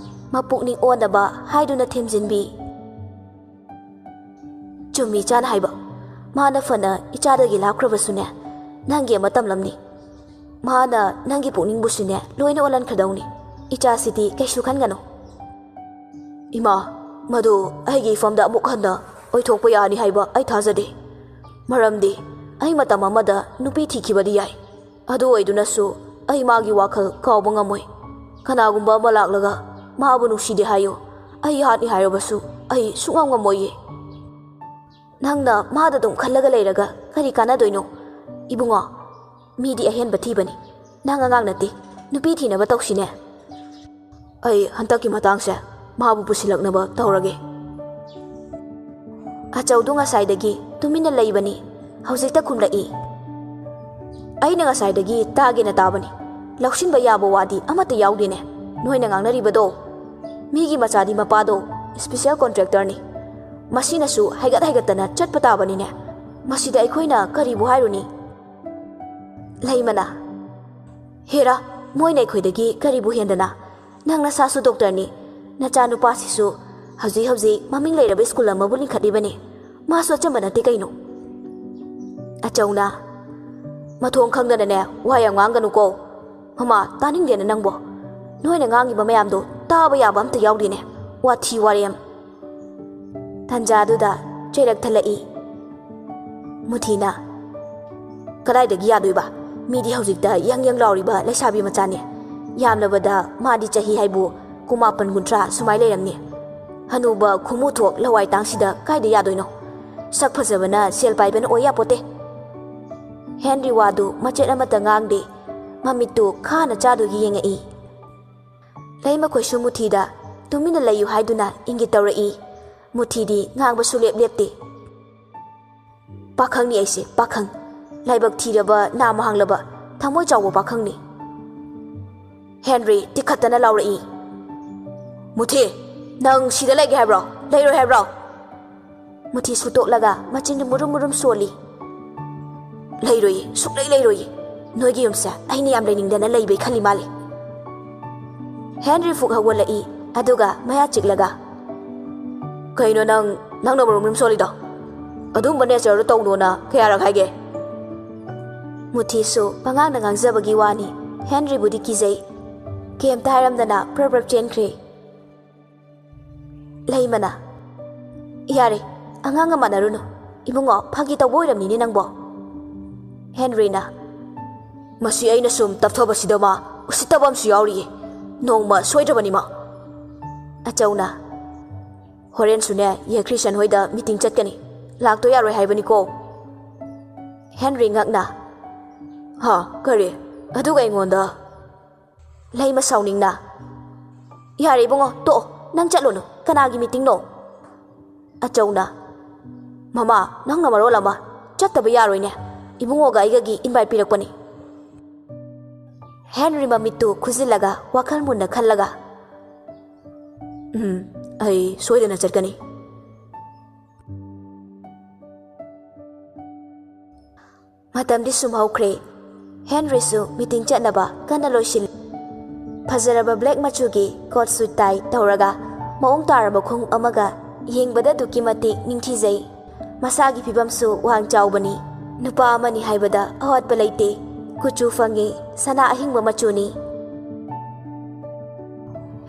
ꯃꯄꯨꯛꯅꯤꯡ ꯑꯣꯟꯅꯕ ꯍꯥꯏꯗꯨꯅ ꯊꯦꯝꯖꯤꯟꯕꯤ꯫ "ꯆꯨꯝꯃꯤ ꯏꯆꯥꯅ ꯍꯥꯏꯕ꯫ ꯃꯥꯅ ꯐꯅ ꯏꯆꯥꯗꯒꯤ ꯂꯥꯞꯈ꯭ꯔꯕꯁꯨꯅꯦ, ꯅꯪꯒꯤ ꯑꯃ ꯇꯝꯂꯝꯅꯤ꯫ ꯃꯥꯅ ꯅꯪꯒꯤ ꯄꯨꯛꯅꯤꯡꯕꯨꯁꯨꯅꯦ ꯂꯣꯏꯅ ꯑꯣꯜꯍꯟꯈ꯭ꯔꯗꯧꯅꯤ꯫ ꯏꯆꯥꯁꯤꯗꯤ ꯀꯩꯁꯨ ꯈꯟꯒꯅꯨ꯫" "ꯏꯃꯥ, ꯃꯗꯨ ꯑꯩꯒꯤ ꯏꯐꯝꯗ ꯑꯃꯨꯛ ꯍꯟꯅ ꯑꯣꯏꯊꯣꯛꯄ ꯌꯥꯅꯤ ꯍꯥꯏꯕ ꯑꯩ ꯊꯥꯖꯗꯦ꯫ ꯃꯔꯝꯗꯤ ꯑꯩ ꯃꯇꯝ ꯑꯃꯗ ꯅꯨꯄꯤ ꯊꯤꯈꯤꯕꯗꯤ ꯌꯥꯏ꯫ ꯑꯗꯨ ꯑꯣꯏꯗꯨꯅꯁꯨ ꯑꯩ ꯃꯥꯒꯤ ꯋꯥꯈꯜ ꯀꯥꯎꯕ ꯉꯝꯃꯣꯏ꯫ ꯀꯅꯥꯒꯨꯝꯕ ꯑꯃ ꯂꯥꯛꯂꯒ ꯃꯥꯕꯨ ꯅꯨꯡꯁꯤꯗꯦ ꯍꯥꯏꯌꯨ, ꯑꯩ ꯍꯥꯠꯅꯤ ꯍꯥꯏꯔꯕꯁꯨ ꯑꯩ ꯁꯨꯡꯉꯝ ꯉꯝꯃꯣꯏꯌꯦ꯫" "ꯅꯪꯅ ꯃꯥꯗ ꯑꯗꯨꯝ ꯈꯜꯂꯒ ꯂꯩꯔꯒ ꯀꯔꯤ ꯀꯥꯟꯅꯗꯣꯏꯅꯣ? ꯏꯕꯨꯡꯉꯣ, ꯃꯤꯗꯤ ꯑꯍꯦꯟꯕ ꯊꯤꯕꯅꯤ꯫ ꯅꯪ ꯑꯉꯥꯡ ꯅꯠꯇꯦ꯫ ꯅꯨꯄꯤ ꯊꯤꯅꯕ ꯇꯧꯁꯤꯅꯦ꯫" "ꯑꯩ ꯍꯟꯗꯛꯀꯤ ꯃꯇꯥꯡꯁꯦ ꯃꯥꯕꯨ ꯄꯨꯁꯤꯜꯂꯛꯅꯕ ꯇꯧꯔꯒꯦ꯫" ꯑꯆꯧꯗꯨ ꯉꯁꯥꯏꯗꯒꯤ ꯇꯨꯃꯤꯟꯅ ꯂꯩꯕꯅꯤ꯫ ꯍꯧꯖꯤꯛꯇ ꯈꯨꯝꯂꯛꯏ꯫ "ꯑꯩꯅ ꯉꯁꯥꯏꯗꯒꯤ ꯇꯥꯒꯦꯅ ꯇꯥꯕꯅꯤ꯫ ꯂꯧꯁꯤꯟꯕ ꯌꯥꯕ ꯋꯥꯗꯤ ꯑꯃꯠꯇ ꯌꯥꯎꯗꯦꯅꯦ꯫ ꯅꯣꯏꯅ ꯉꯥꯡꯅꯔꯤꯕꯗꯣ, ꯃꯤꯒꯤ ꯃꯆꯥꯗꯤ ꯃꯄꯥꯗꯣ ꯏꯁꯄꯤꯁꯦꯜ ꯀꯣꯟꯇ꯭ꯔꯦꯛꯇꯔꯅꯤ꯫ ꯃꯁꯤꯅꯁꯨ ꯍꯥꯏꯒꯠ ꯍꯥꯏꯒꯠꯇꯅ ꯆꯠꯄ ꯇꯥꯕꯅꯤꯅꯦ꯫ ꯃꯁꯤꯗ ꯑꯩꯈꯣꯏꯅ ꯀꯔꯤꯕꯨ ꯍꯥꯏꯔꯨꯅꯤ?" ꯂꯩꯃꯅ, "ꯍꯦꯔꯥ, ꯃꯣꯏꯅ ꯑꯩꯈꯣꯏꯗꯒꯤ ꯀꯔꯤꯕꯨ ꯍꯦꯟꯗꯅ? ꯅꯪ ꯅꯁꯥꯁꯨ ꯗꯣꯛꯇꯔꯅꯤ꯫ ꯅꯆꯥꯅꯨꯄꯥꯁꯤꯁꯨ ꯍꯧꯖꯤꯛ ꯍꯧꯖꯤꯛ ꯃꯃꯤꯡ ꯂꯩꯔꯕ ꯁ꯭ꯀꯨꯜ ꯑꯃꯕꯨ ꯂꯤꯡꯈꯠꯂꯤꯕꯅꯤ꯫ ꯃꯥꯁꯨ ꯑꯆꯝꯕ ꯅꯠꯇꯦ ꯀꯩꯅꯣ꯫" ꯑꯆꯧꯅ, ꯃꯊꯣꯡ ꯈꯪꯗꯅꯅꯦ ꯋꯥ ꯌꯥꯝ ꯉꯥꯡꯒꯅꯨꯀꯣ꯫ ꯃꯃꯥ, ꯇꯥꯅꯤꯡꯗꯦꯅ ꯅꯪꯕꯣ꯫ ꯅꯣꯏꯅ ꯉꯥꯡꯉꯤꯕ ꯃꯌꯥꯝꯗꯣ ꯇꯥꯕ ꯌꯥꯕ ꯑꯝꯇ ꯌꯥꯎꯗꯦꯅꯦ꯫ ꯋꯥꯊꯤ ꯋꯥꯔꯦꯝ꯫ ꯇꯟꯖꯥꯗꯨꯗ ꯆꯩꯔꯛ ꯊꯠꯂꯛꯏ ꯃꯨꯊꯤꯅ꯫ "ꯀꯗꯥꯏꯗꯒꯤ ꯌꯥꯗꯣꯏꯕ? ꯃꯤꯗꯤ ꯍꯧꯖꯤꯛꯇ ꯌꯪ ꯌꯪ ꯂꯥꯎꯔꯤꯕ ꯂꯩꯁꯥꯕꯤ ꯃꯆꯥꯅꯦ꯫ ꯌꯥꯝꯂꯕꯗ ꯃꯥꯗꯤ ꯆꯍꯤ ꯍꯥꯏꯕꯨ ꯀꯨꯟꯃꯥꯄꯟ ꯀꯨꯟꯊ꯭ꯔꯥ ꯁꯨꯃꯥꯏ ꯂꯩꯔꯝꯅꯤ꯫ ꯍꯅꯨꯕ ꯈꯨꯃꯨ ꯊꯣꯛ ꯂꯋꯥꯏ ꯇꯥꯡꯁꯤꯗ ꯀꯥꯏꯗ ꯌꯥꯗꯣꯏꯅꯣ? ꯁꯛ ꯐꯖꯕꯅ ꯁꯦꯜ ꯄꯥꯏꯕꯅ ꯑꯣꯏ ꯌꯥꯄꯣꯠꯇꯦ꯫" ꯍꯦꯟꯔꯤ ꯋꯥꯗꯨ ꯃꯆꯦꯠ ꯑꯃꯠꯇ ꯉꯥꯡꯗꯦ꯫ ꯃꯃꯤꯠꯇꯨ ꯈꯥꯅ ꯆꯥꯗꯨꯒꯤ ꯌꯦꯡꯉꯛꯏ꯫ ꯂꯩꯃꯈꯣꯏꯁꯨ ꯃꯨꯊꯤꯗ ꯇꯨꯃꯤꯟꯅ ꯂꯩꯌꯨ ꯍꯥꯏꯗꯨꯅ ꯏꯪꯒꯤꯠ ꯇꯧꯔꯛꯏ꯫ ꯃꯨꯊꯤꯗꯤ ꯉꯥꯡꯕ ꯁꯨꯂꯦꯞ ꯂꯦꯞꯇꯦ꯫ "ꯄꯥꯈꯪꯅꯤ ꯑꯩꯁꯦ, ꯄꯥꯈꯪ꯫ ꯂꯥꯏꯕꯛ ꯊꯤꯔꯕ, ꯅꯥꯃ ꯍꯥꯡꯂꯕ, ꯊꯃꯣꯏ ꯆꯥꯎꯕ ꯄꯥꯈꯪꯅꯤ꯫" ꯍꯦꯟꯔꯤ ꯇꯤꯛꯈꯠꯇꯅ ꯂꯥꯎꯔꯛꯏ꯫ "ꯃꯨꯊꯤ, ꯅꯪ ꯁꯤꯗ ꯂꯩꯒꯦ ꯍꯥꯏꯕ꯭ꯔꯣ? ꯂꯩꯔꯣꯏ ꯍꯥꯏꯕ꯭ꯔꯣ?" ꯃꯨꯊꯤ ꯁꯨꯇꯣꯛꯂꯒ ꯃꯆꯤꯟꯗꯨ ꯃꯨꯔꯨꯝ ꯃꯨꯔꯨꯝ ꯁꯣꯜꯂꯤ꯫ "ꯂꯩꯔꯣꯏꯌꯦ, ꯁꯨꯛꯂꯩ ꯂꯩꯔꯣꯏꯌꯦ꯫ ꯅꯣꯏꯒꯤ ꯌꯨꯝꯁꯦ ꯑꯩꯅ ꯌꯥꯝ ꯂꯩꯅꯤꯡꯗꯅ ꯂꯩꯕꯩ ꯈꯜꯂꯤ ꯃꯥꯜꯂꯦ꯫" ꯍꯦꯟꯔꯤ ꯐꯨꯛ ꯍꯧꯒꯠꯂꯛꯏ, ꯑꯗꯨꯒ ꯃꯌꯥ ꯆꯤꯛꯂꯒ, "ꯀꯩꯅꯣ ꯅꯪ, ꯅꯪꯅ ꯃꯔꯨꯝ ꯃꯔꯨꯝ ꯁꯣꯜꯂꯤꯗꯣ? ꯑꯗꯨꯝꯕ ꯅꯦꯆꯔꯗꯣ ꯇꯧꯅꯣꯅ ꯀꯌꯥꯔꯛ ꯍꯥꯏꯒꯦ?" ꯃꯨꯊꯤꯁꯨ ꯄꯉꯥꯡꯗ ꯉꯥꯡꯖꯕꯒꯤ ꯋꯥꯅꯤ꯫ ꯍꯦꯟꯔꯤꯕꯨꯗꯤ ꯀꯤꯖꯩ꯫ ꯀꯩꯝꯇ ꯍꯥꯏꯔꯝꯗꯅ ꯄ꯭ꯔꯞ ꯄ꯭ꯔꯞ ꯆꯦꯟꯈ꯭ꯔꯦ꯫ ꯂꯩꯃꯅ, "ꯌꯥꯔꯦ, ꯑꯉꯥꯡꯒ ꯃꯥꯟꯅꯔꯨꯅꯨ꯫ ꯏꯕꯨꯡꯉꯣ, ꯐꯥꯒꯤ ꯇꯧꯕ ꯑꯣꯏꯔꯝꯅꯤꯅꯦ ꯅꯪꯕꯣ꯫" ꯍꯦꯟꯔꯤꯅ, "ꯃꯁꯤ ꯑꯩꯅ ꯁꯨꯝ ꯇꯞꯊꯕꯁꯤꯗ ꯃꯥ ꯎꯁꯤꯠꯇꯕ ꯑꯃꯁꯨ ꯌꯥꯎꯔꯤꯌꯦ꯫ ꯅꯣꯡꯃ ꯁꯣꯏꯗ꯭ꯔꯕꯅꯤ ꯃꯥ꯫" ꯑꯆꯧꯅ, "ꯍꯣꯔꯦꯟꯁꯨꯅꯦ, ꯌꯦ ꯈ꯭ꯔꯤꯁꯟ ꯍꯣꯏꯗ ꯃꯤꯇꯤꯡ ꯆꯠꯀꯅꯤ꯫ ꯂꯥꯛꯇꯣ ꯌꯥꯔꯣꯏ ꯍꯥꯏꯕꯅꯤꯀꯣ꯫" ꯍꯦꯟꯔꯤ ꯉꯛꯅ, "ꯍꯥ, ꯀꯔꯤ? ꯑꯗꯨꯒ ꯑꯩꯉꯣꯟꯗ?" ꯂꯩꯃ ꯁꯥꯎꯅꯤꯡꯅ, "ꯌꯥꯔꯦ ꯏꯕꯨꯡꯉꯣ, ꯇꯣꯛꯑꯣ꯫ ꯅꯪ ꯆꯠꯂꯨꯅꯨ꯫ ꯀꯅꯥꯒꯤ ꯃꯤꯇꯤꯡꯅꯣ?" ꯑꯆꯧꯅ, "ꯃꯃꯥ, ꯅꯪꯅ ꯃꯔꯣꯜ ꯑꯃ꯫ ꯆꯠꯇꯕ ꯌꯥꯔꯣꯏꯅꯦ꯫ ꯏꯕꯨꯡꯉꯣꯒ ꯑꯩꯒꯒꯤ ꯏꯟꯚꯥꯏꯠ ꯄꯤꯔꯛꯄꯅꯤ꯫" ꯍꯦꯟꯔꯤ ꯃꯃꯤꯠꯇꯨ ꯈꯨꯖꯤꯜꯂꯒ ꯋꯥꯈꯜ ꯃꯨꯟꯅ ꯈꯜꯂꯒ, "ꯎꯝ, ꯑꯩ ꯁꯣꯏꯗꯅ ꯆꯠꯀꯅꯤ꯫" ꯃꯇꯝꯗꯤ ꯁꯨꯝ ꯍꯧꯈ꯭ꯔꯦ꯫ ꯍꯦꯟꯔꯤꯁꯨ ꯃꯤꯇꯤꯡ ꯆꯠꯅꯕ ꯀꯟꯅ ꯂꯣꯏꯁꯤꯜꯂꯤ꯫ ꯐꯖꯔꯕ ꯕ꯭ꯂꯦꯛ ꯃꯆꯨꯒꯤ ꯀꯣꯠ ꯁꯨꯠ ꯇꯥꯏ ꯇꯧꯔꯒ ꯃꯑꯣꯡ ꯇꯥꯔꯕ ꯈꯣꯡꯎꯞ ꯑꯃꯒ ꯌꯦꯡꯕꯗ ꯑꯗꯨꯛꯀꯤ ꯃꯇꯤꯛ ꯅꯤꯡꯊꯤꯖꯩ꯫ ꯃꯁꯥꯒꯤ ꯐꯤꯕꯝꯁꯨ ꯋꯥꯡ ꯆꯥꯎꯕꯅꯤ꯫ ꯅꯨꯄꯥ ꯑꯃꯅꯤ ꯍꯥꯏꯕꯗ ꯑꯋꯥꯠꯄ ꯂꯩꯇꯦ꯫ ꯀꯨꯆꯨ ꯐꯪꯉꯤ, ꯁꯅꯥ ꯑꯍꯤꯡꯕ ꯃꯆꯨꯅꯤ꯫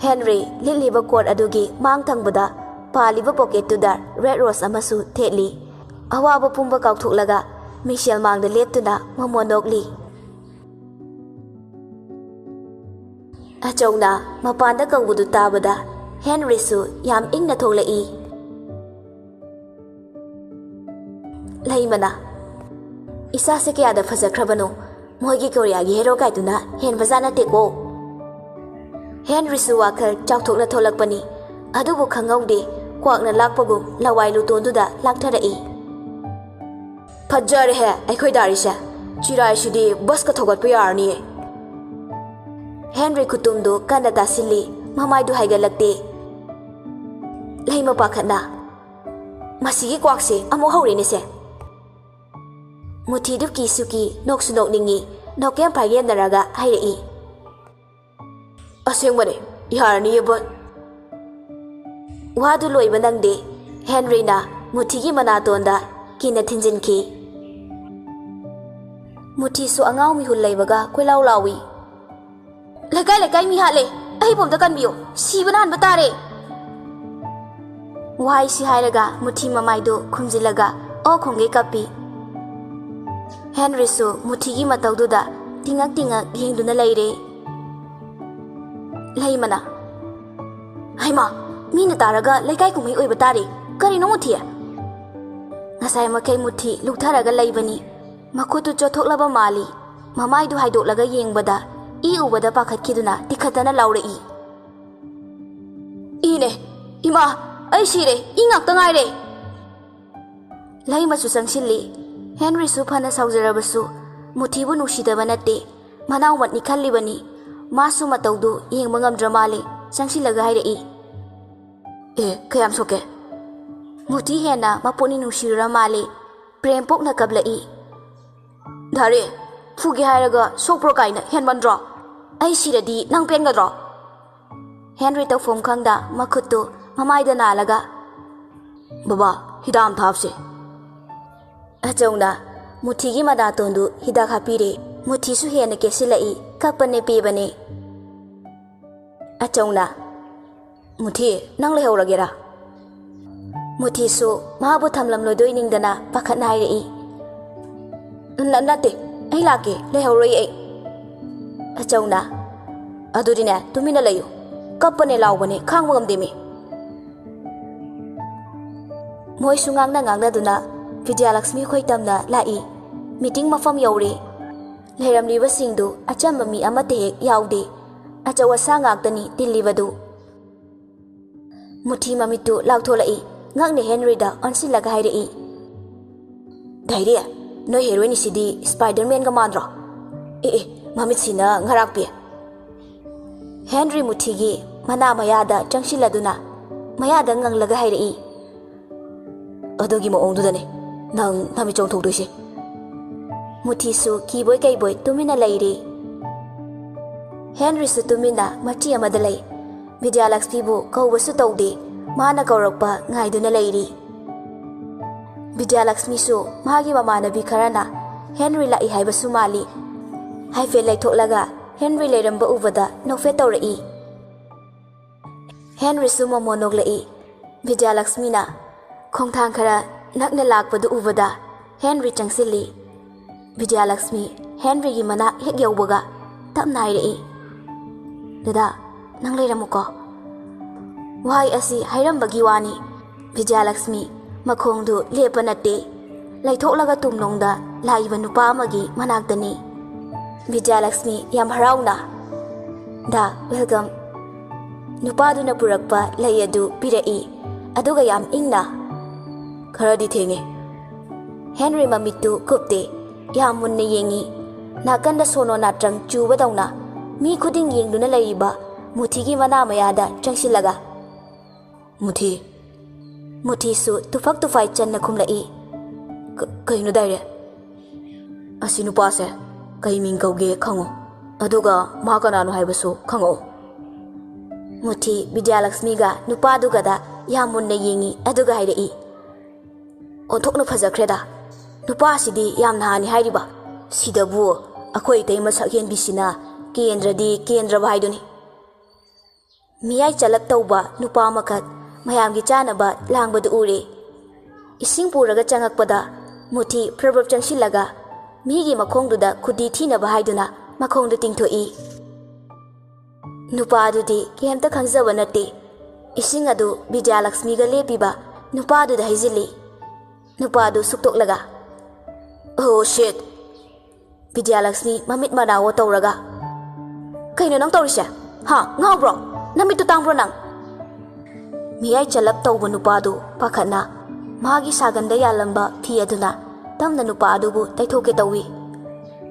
ꯍꯦꯟꯔꯤ ꯂꯤꯠꯂꯤꯕ ꯀꯣꯠ ꯑꯗꯨꯒꯤ ꯃꯥꯡ ꯊꯪꯕꯗ ꯄꯥꯜꯂꯤꯕ ꯄꯣꯀꯦꯠꯇꯨꯗ ꯔꯦꯗ ꯔꯣꯁ ꯑꯃꯁꯨ ꯊꯦꯠꯂꯤ꯫ ꯑꯋꯥꯕ ꯄꯨꯝꯕ ꯀꯥꯎꯊꯣꯛꯂꯒ ꯃꯤꯡꯁꯦꯜ ꯃꯥꯡꯗ ꯂꯦꯞꯇꯨꯅ ꯃꯃꯣꯟ ꯅꯣꯛꯂꯤ꯫ ꯑꯆꯧꯅ ꯃꯄꯥꯟꯗ ꯀꯧꯕꯗꯨ ꯇꯥꯕꯗ ꯍꯦꯟꯔꯤꯁꯨ ꯌꯥꯝ ꯏꯪꯅ ꯊꯣꯛꯂꯛꯏ꯫ ꯂꯩꯃꯅ, "ꯏꯁꯥꯁꯦ ꯀꯌꯥꯗ ꯐꯖꯈ꯭ꯔꯕꯅꯣ, ꯃꯣꯏꯒꯤ ꯀꯣꯔꯤꯌꯥꯒꯤ ꯍꯦꯔꯣ ꯀꯥꯏꯗꯨꯅ ꯍꯦꯟꯕꯖꯥꯠ ꯅꯠꯇꯦꯀꯣ꯫" ꯍꯦꯟꯔꯤꯁꯨ ꯋꯥꯈꯜ ꯆꯥꯎꯊꯣꯛꯅ ꯊꯣꯛꯂꯛꯄꯅꯤ, ꯑꯗꯨꯕꯨ ꯈꯪꯍꯧꯗꯦ, ꯀ꯭ꯋꯥꯛꯅ ꯂꯥꯛꯄꯒꯨꯝ ꯂꯋꯥꯏ ꯂꯨꯇꯣꯟꯗꯨꯗ ꯂꯥꯛꯊꯔꯛꯏ꯫ "ꯐꯖꯔꯦꯍꯦ ꯑꯩꯈꯣꯏ ꯗꯥꯔꯤꯁꯦ, ꯆꯤꯔꯥꯏꯁꯤꯗꯤ ꯕꯁꯀ ꯊꯧꯒꯠꯄ ꯌꯥꯔꯅꯤꯌꯦ꯫" ꯍꯦꯟꯔꯤ ꯈꯨꯇꯨꯝꯗꯨ ꯀꯟꯅ ꯇꯥꯁꯤꯜꯂꯤ, ꯃꯃꯥꯏꯗꯨ ꯍꯥꯏꯒꯠꯂꯛꯇꯦ꯫ ꯂꯩꯃ ꯄꯥꯈꯠꯅ, "ꯃꯁꯤꯒꯤ ꯀ꯭ꯋꯥꯛꯁꯦ ꯑꯃꯨꯛ ꯍꯧꯔꯦꯅꯦꯁꯦ꯫" ꯃꯨꯊꯤꯗꯨ ꯀꯤꯁꯨ ꯀꯤ, ꯅꯣꯛꯁꯨ ꯅꯣꯛꯅꯤꯡꯉꯤ, ꯅꯣꯛꯀꯦꯝ ꯐꯥꯏꯒꯦꯝꯅꯔꯒ ꯍꯥꯏꯔꯛꯏ꯫ "ꯑꯁꯦꯡꯕꯅꯦ, ꯌꯥꯔꯅꯤꯌꯦ ꯕꯣꯟ꯫" ꯋꯥꯗꯨ ꯂꯣꯏꯕ ꯅꯪꯗꯦ, ꯍꯦꯟꯔꯤꯅ ꯃꯨꯊꯤꯒꯤ ꯃꯅꯥꯇꯣꯟꯗ ꯀꯤꯅ ꯊꯤꯟꯖꯤꯟꯈꯤ꯫ ꯃꯨꯊꯤꯁꯨ ꯑꯉꯥꯎ ꯃꯤꯍꯨꯜ ꯂꯩꯕꯒ ꯀꯣꯏꯂꯥꯎ ꯂꯥꯎꯏ꯫ "ꯂꯩꯀꯥꯏ ꯂꯩꯀꯥꯏ ꯃꯤ ꯍꯥꯠꯂꯦ, ꯑꯩꯕꯨ ꯑꯝꯇ ꯀꯟꯕꯤꯌꯨ, ꯁꯤꯕꯅ ꯍꯥꯟꯕ ꯇꯥꯔꯦ꯫" ꯋꯥꯍꯩꯁꯤ ꯍꯥꯏꯔꯒ ꯃꯨꯊꯤ ꯃꯃꯥꯏꯗꯨ ꯈꯨꯝꯖꯤꯜꯂꯒ ꯑꯣ ꯈꯣꯡꯒꯩ ꯀꯞꯄꯤ꯫ ꯍꯦꯟꯔꯤꯁꯨ ꯃꯨꯊꯤꯒꯤ ꯃꯇꯧꯗꯨꯗ ꯇꯤꯡꯉꯛ ꯇꯤꯡꯉꯛ ꯌꯦꯡꯗꯨꯅ ꯂꯩꯔꯦ꯫ ꯂꯩꯃꯅ, "ꯍꯩꯃꯥ, ꯃꯤꯅ ꯇꯥꯔꯒ ꯂꯩꯀꯥꯏ ꯀꯨꯝꯍꯩ ꯑꯣꯏꯕ ꯇꯥꯔꯦ꯫ ꯀꯔꯤꯅꯣ ꯃꯨꯊꯤ?" ꯉꯁꯥꯏ ꯃꯈꯩ ꯃꯨꯊꯤ ꯂꯨꯛꯊꯔꯒ ꯂꯩꯕꯅꯤ꯫ ꯃꯈꯨꯠꯇꯨ ꯆꯣꯠꯊꯣꯛꯂꯕ ꯃꯥꯜꯂꯤ꯫ ꯃꯃꯥꯏꯗꯨ ꯍꯥꯏꯗꯣꯛꯂꯒ ꯌꯦꯡꯕꯗ ꯏ ꯎꯕꯗ ꯄꯥꯈꯠꯈꯤꯗꯨꯅ ꯇꯤꯈꯠꯇꯅ ꯂꯥꯎꯔꯛꯏ꯫ "ꯏꯅꯦ, ꯏꯃꯥ, ꯑꯩ ꯁꯤꯔꯦ, ꯏ ꯉꯥꯛꯇ ꯉꯥꯏꯔꯦ꯫" ꯂꯩꯃꯁꯨ ꯆꯪꯁꯤꯜꯂꯤ꯫ ꯍꯦꯟꯔꯤꯁꯨ ꯐꯅ ꯁꯥꯎꯖꯔꯕꯁꯨ ꯃꯨꯊꯤꯕꯨ ꯅꯨꯡꯁꯤꯗꯕ ꯅꯠꯇꯦ꯫ ꯃꯅꯥꯎ ꯃꯠꯅꯤ ꯈꯜꯂꯤꯕꯅꯤ꯫ ꯃꯥꯁꯨ ꯃꯇꯧꯗꯨ ꯌꯦꯡꯕ ꯉꯝꯗ꯭ꯔ ꯃꯥꯜꯂꯦ꯫ ꯆꯪꯁꯤꯜꯂꯒ ꯍꯥꯏꯔꯛꯏ꯫ "ꯑꯦ, ꯀꯌꯥꯝ ꯁꯣꯛꯀꯦ?" ꯃꯨꯊꯤ ꯍꯦꯟꯅ ꯃꯄꯨꯛꯅꯤꯡ ꯅꯨꯡꯁꯤꯔꯨꯔ ꯃꯥꯜꯂꯦ꯫ ꯄ꯭ꯔꯦꯝ ꯄꯣꯛꯅ ꯀꯞꯂꯛꯏ꯫ "ꯗꯥꯔꯦ, ꯐꯨꯒꯦ ꯍꯥꯏꯔꯒ ꯁꯣꯛꯄ꯭ꯔꯣ ꯀꯥꯏꯅ ꯍꯦꯟꯃꯟꯗ꯭ꯔꯣ? ꯑꯩ ꯁꯤꯔꯗꯤ ꯅꯪ ꯄꯦꯟꯒꯗ꯭ꯔꯣ?" ꯍꯦꯟꯔꯤ ꯇꯧꯐꯝ ꯈꯪꯗ ꯃꯈꯨꯠꯇꯨ ꯃꯃꯥꯏꯗ ꯅꯥꯜꯂꯒ, "ꯕꯕꯥ, ꯍꯤꯗꯥꯛ ꯑꯃ ꯊꯥꯞꯁꯦ꯫" ꯑꯆꯧꯅ ꯃꯨꯊꯤꯒꯤ ꯃꯅꯥꯇꯣꯟꯗꯨ ꯍꯤꯗꯥꯛ ꯍꯥꯞꯄꯤꯔꯦ꯫ ꯃꯨꯊꯤꯁꯨ ꯍꯦꯟꯅ ꯀꯦꯁꯤꯜꯂꯛꯏ, ꯀꯞꯄꯅꯦ ꯄꯦꯕꯅꯦ꯫ ꯑꯆꯧꯅ, "ꯃꯨꯊꯤ, ꯅꯪ ꯂꯩꯍꯧꯔꯒꯦꯔꯥ?" ꯃꯨꯊꯤꯁꯨ ꯃꯥꯕꯨ ꯊꯝꯂꯝꯂꯣꯏꯗꯣꯏ ꯅꯤꯡꯗꯅ ꯄꯥꯈꯠꯅ ꯍꯥꯏꯔꯛꯏ, "ꯅ-, ꯅꯠꯇꯦ, ꯑꯩ ꯂꯥꯛꯀꯦ, ꯂꯩꯍꯧꯔꯣꯏ ꯑꯩ"꯫ ꯑꯆꯧꯅ, "ꯑꯗꯨꯗꯤꯅꯦ, ꯇꯨꯃꯤꯟꯅ ꯂꯩꯌꯨ, ꯀꯞꯄꯅꯦ ꯂꯥꯎꯕꯅꯦ, ꯈꯥꯡꯕ ꯉꯝꯗꯦꯃꯤ"꯫ ꯃꯣꯏꯁꯨ ꯉꯥꯡꯅ ꯉꯥꯡꯅꯗꯨꯅ ꯕꯤꯗ꯭ꯌꯥꯂꯛꯁꯃꯤ ꯈꯣꯏ ꯇꯝꯅ ꯂꯥꯛꯏ꯫ ꯃꯤꯇꯤꯡ ꯃꯐꯝ ꯌꯧꯔꯦ꯫ ꯂꯩꯔꯝꯂꯤꯕꯁꯤꯡꯗꯨ ꯑꯆꯝꯕ ꯃꯤ ꯑꯃꯠꯇ ꯍꯦꯛ ꯌꯥꯎꯗꯦ꯫ ꯑꯆꯧ ꯑꯁꯥꯡ ꯉꯥꯛꯇꯅꯤ ꯇꯤꯜꯂꯤꯕꯗꯨ꯫ ꯃꯨꯊꯤ ꯃꯃꯤꯠꯇꯨ ꯂꯥꯎꯊꯣꯂꯛꯏ꯫ ꯉꯛꯅ ꯍꯦꯟꯔꯤꯗ ꯑꯣꯟꯁꯤꯜꯂꯒ ꯍꯥꯏꯔꯛꯏ, "ꯙꯩꯔꯤ, ꯅꯣꯏ ꯍꯦꯔꯣꯏꯟꯁꯤꯗꯤ ꯁ꯭ꯄꯥꯏꯗꯔꯃꯦꯟꯒ ꯃꯥꯟꯗ꯭ꯔꯣ? ꯑꯦ ꯑꯦ, ꯃꯃꯤꯠꯁꯤꯅ ꯉꯔꯥꯛꯄꯤ"꯫ ꯍꯦꯟꯔꯤ ꯃꯨꯊꯤꯒꯤ ꯃꯅꯥ ꯃꯌꯥꯗ ꯆꯪꯁꯤꯜꯂꯗꯨꯅ ꯃꯌꯥꯗ ꯉꯪꯂꯒ ꯍꯥꯏꯔꯛꯏ, "ꯑꯗꯨꯒꯤ ꯃꯑꯣꯡꯗꯨꯗꯅꯦ ꯅꯪ ꯅꯃꯤꯠ ꯆꯣꯡꯊꯣꯛꯇꯣꯏꯁꯦ"꯫ ꯃꯨꯊꯤꯁꯨ ꯀꯤꯕꯣꯏ ꯀꯩꯕꯣꯏ ꯇꯨꯃꯤꯟꯅ ꯂꯩꯔꯤ꯫ ꯍꯦꯟꯔꯤꯁꯨ ꯇꯨꯃꯤꯟꯅ ꯃꯆꯤ ꯑꯃꯗ ꯂꯩ꯫ ꯕꯤꯗ꯭ꯌꯥꯂꯛꯁꯃꯤꯕꯨ ꯀꯧꯕꯁꯨ ꯇꯧꯗꯦ꯫ ꯃꯥꯅ ꯀꯧꯔꯛꯄ ꯉꯥꯏꯗꯨꯅ ꯂꯩꯔꯤ꯫ ꯕꯤꯗ꯭ꯌꯥꯂꯛꯁꯃꯤꯁꯨ ꯃꯥꯒꯤ ꯃꯃꯥꯟꯅꯕꯤ ꯈꯔꯅ ꯍꯦꯟꯔꯤ ꯂꯥꯛꯏ ꯍꯥꯏꯕꯁꯨ ꯃꯥꯜꯂꯤ꯫ ꯍꯥꯏꯐꯦꯠ ꯂꯩꯊꯣꯛꯂꯒ ꯍꯦꯟꯔꯤ ꯂꯩꯔꯝꯕ ꯎꯕꯗ ꯅꯣꯛꯐꯦꯠ ꯇꯧꯔꯛꯏ꯫ ꯍꯦꯟꯔꯤꯁꯨ ꯃꯃꯣꯟ ꯅꯣꯛꯂꯛꯏ꯫ ꯕꯤꯗ꯭ꯌꯥꯂꯛꯁꯃꯤꯅ ꯈꯣꯡꯊꯥꯡ ꯈꯔ ꯅꯛꯅ ꯂꯥꯛꯄꯗꯨ ꯎꯕꯗ ꯍꯦꯟꯔꯤ ꯆꯪꯁꯤꯜꯂꯤ꯫ ꯕꯤꯗ꯭ꯌꯥꯂꯛꯁꯃꯤ ꯍꯦꯟꯔꯤꯒꯤ ꯃꯅꯥꯛ ꯍꯦꯛ ꯌꯧꯕꯒ ꯇꯞꯅ ꯍꯥꯏꯔꯛꯏ, "ꯗꯗꯥ, ꯅꯪ ꯂꯩꯔꯝꯃꯨꯀꯣ"꯫ ꯋꯥꯍꯩ ꯑꯁꯤ ꯍꯥꯏꯔꯝꯕꯒꯤ ꯋꯥꯅꯤ꯫ ꯕꯤꯗ꯭ꯌꯥꯂꯛꯁꯃꯤ ꯃꯈꯣꯡꯗꯨ ꯂꯦꯞꯄ ꯅꯠꯇꯦ꯫ ꯂꯩꯊꯣꯛꯂꯒ ꯇꯨꯡꯂꯣꯝꯗ ꯂꯥꯛꯏꯕ ꯅꯨꯄꯥ ꯑꯃꯒꯤ ꯃꯅꯥꯛꯇꯅꯤ꯫ ꯕꯤꯗ꯭ꯌꯥꯂꯛꯁꯃꯤ ꯌꯥꯝ ꯍꯔꯥꯎꯅ, "ꯗꯥ, welcome"꯫ ꯅꯨꯄꯥꯗꯨꯅ ꯄꯨꯔꯛꯄ ꯂꯩ ꯑꯗꯨ ꯄꯤꯔꯛꯏ, ꯑꯗꯨꯒ ꯌꯥꯝ ꯏꯪꯅ, "ꯈꯔꯗꯤ ꯊꯦꯡꯉꯦ"꯫ ꯍꯦꯟꯔꯤ ꯃꯃꯤꯠꯇꯨ ꯀꯨꯞꯇꯦ, ꯌꯥꯝ ꯃꯨꯟꯅ ꯌꯦꯡꯉꯤ꯫ ꯅꯥꯀꯟꯗ ꯁꯣꯅꯣ ꯅꯥꯇ꯭ꯔꯪ ꯆꯨꯕꯗꯧꯅ ꯃꯤ ꯈꯨꯗꯤꯡ ꯌꯦꯡꯗꯨꯅ ꯂꯩꯔꯤꯕ ꯃꯨꯊꯤꯒꯤ ꯃꯅꯥ ꯃꯌꯥꯗ ꯆꯪꯁꯤꯜꯂꯒ, "ꯃꯨꯊꯤ"꯫ ꯃꯨꯊꯤꯁꯨ ꯇꯨꯐꯛ ꯇꯨꯐꯥꯏ ꯆꯟꯅ ꯈꯨꯝꯂꯛꯏ, "ꯀ-, ꯀꯩꯅꯣ ꯗꯥꯏꯔꯦ? ꯑꯁꯤ ꯅꯨꯄꯥꯁꯦ ꯀꯩ ꯃꯤꯡ ꯀꯧꯒꯦ ꯈꯪꯉꯣ, ꯑꯗꯨꯒ ꯃꯥ ꯀꯅꯥꯅꯣ ꯍꯥꯏꯕꯁꯨ ꯈꯪꯉꯛꯑꯣ"꯫ ꯃꯨꯊꯤ ꯕꯤꯗ꯭ꯌꯥꯂꯛꯁꯃꯤꯒ ꯅꯨꯄꯥꯗꯨꯒꯗ ꯌꯥꯝ ꯃꯨꯟꯅ ꯌꯦꯡꯉꯤ, ꯑꯗꯨꯒ ꯍꯥꯏꯔꯛꯏ, "ꯑꯣꯟꯊꯣꯛꯅ ꯐꯖꯈ꯭ꯔꯦꯗ"꯫ ꯅꯨꯄꯥꯁꯤꯗꯤ ꯌꯥꯝ ꯅꯍꯥꯅꯤ ꯍꯥꯏꯔꯤꯕ꯫ ꯁꯤꯗꯕꯨ ꯑꯩꯈꯣꯏ ꯏꯇꯩ ꯃꯁꯛ ꯍꯦꯟꯕꯤꯁꯤꯅ ꯀꯦꯟꯗ꯭ꯔꯗꯤ ꯀꯦꯟꯗ꯭ꯔꯕ ꯍꯥꯏꯗꯨꯅꯤ꯫ ꯃꯤꯌꯥꯏ ꯆꯂꯞ ꯇꯧꯕ ꯅꯨꯄꯥ ꯑꯃꯈꯛ ꯃꯌꯥꯝꯒꯤ ꯆꯥꯅꯕ ꯂꯥꯡꯕꯗꯨ ꯎꯔꯦ꯫ ꯏꯁꯤꯡ ꯄꯨꯔꯒ ꯆꯪꯉꯛꯄꯗ ꯃꯨꯊꯤ ꯄ꯭ꯔꯞ ꯄ꯭ꯔꯞ ꯆꯪꯁꯤꯜꯂꯒ ꯃꯤꯒꯤ ꯃꯈꯣꯡꯗꯨꯗ ꯈꯨꯗꯤ ꯊꯤꯅꯕ ꯍꯥꯏꯗꯨꯅ ꯃꯈꯣꯡꯗꯨ ꯇꯤꯡꯊꯣꯛꯏ꯫ ꯅꯨꯄꯥꯗꯨꯗꯤ ꯀꯩꯝꯇ ꯈꯪꯖꯕ ꯅꯠꯇꯦ꯫ ꯏꯁꯤꯡ ꯑꯗꯨ ꯕꯤꯗ꯭ꯌꯥꯂꯛꯁꯃꯤꯒ ꯂꯦꯞꯄꯤꯕ ꯅꯨꯄꯥꯗꯨꯗ ꯍꯩꯖꯤꯜꯂꯤ꯫ ꯅꯨꯄꯥꯗꯨ ꯁꯨꯛꯇꯣꯛꯂꯒ, "Oh shit!" ꯕꯤꯗ꯭ꯌꯥꯂꯛꯁꯃꯤ ꯃꯃꯤꯠ ꯃꯅꯥꯋꯣ ꯇꯧꯔꯒ, "ꯀꯩꯅꯣ ꯅꯪ ꯇꯧꯔꯤꯁꯦ? ꯍꯥ? ꯉꯥꯎꯕ꯭ꯔꯣ? ꯅꯃꯤꯠꯇꯨ ꯇꯥꯡꯕ꯭ꯔꯣ ꯅꯪ?" ꯃꯤꯌꯥꯏ ꯆꯂꯞ ꯇꯧꯕ ꯅꯨꯄꯥꯗꯨ ꯄꯥꯈꯠꯅ ꯃꯥꯒꯤ ꯁꯥꯒꯟꯗ ꯌꯥꯜꯂꯝꯕ ꯐꯤ ꯑꯗꯨꯅ ꯇꯞꯅ ꯅꯨꯄꯥ ꯑꯗꯨꯕꯨ ꯇꯩꯊꯣꯛꯀꯦ ꯇꯧꯏ꯫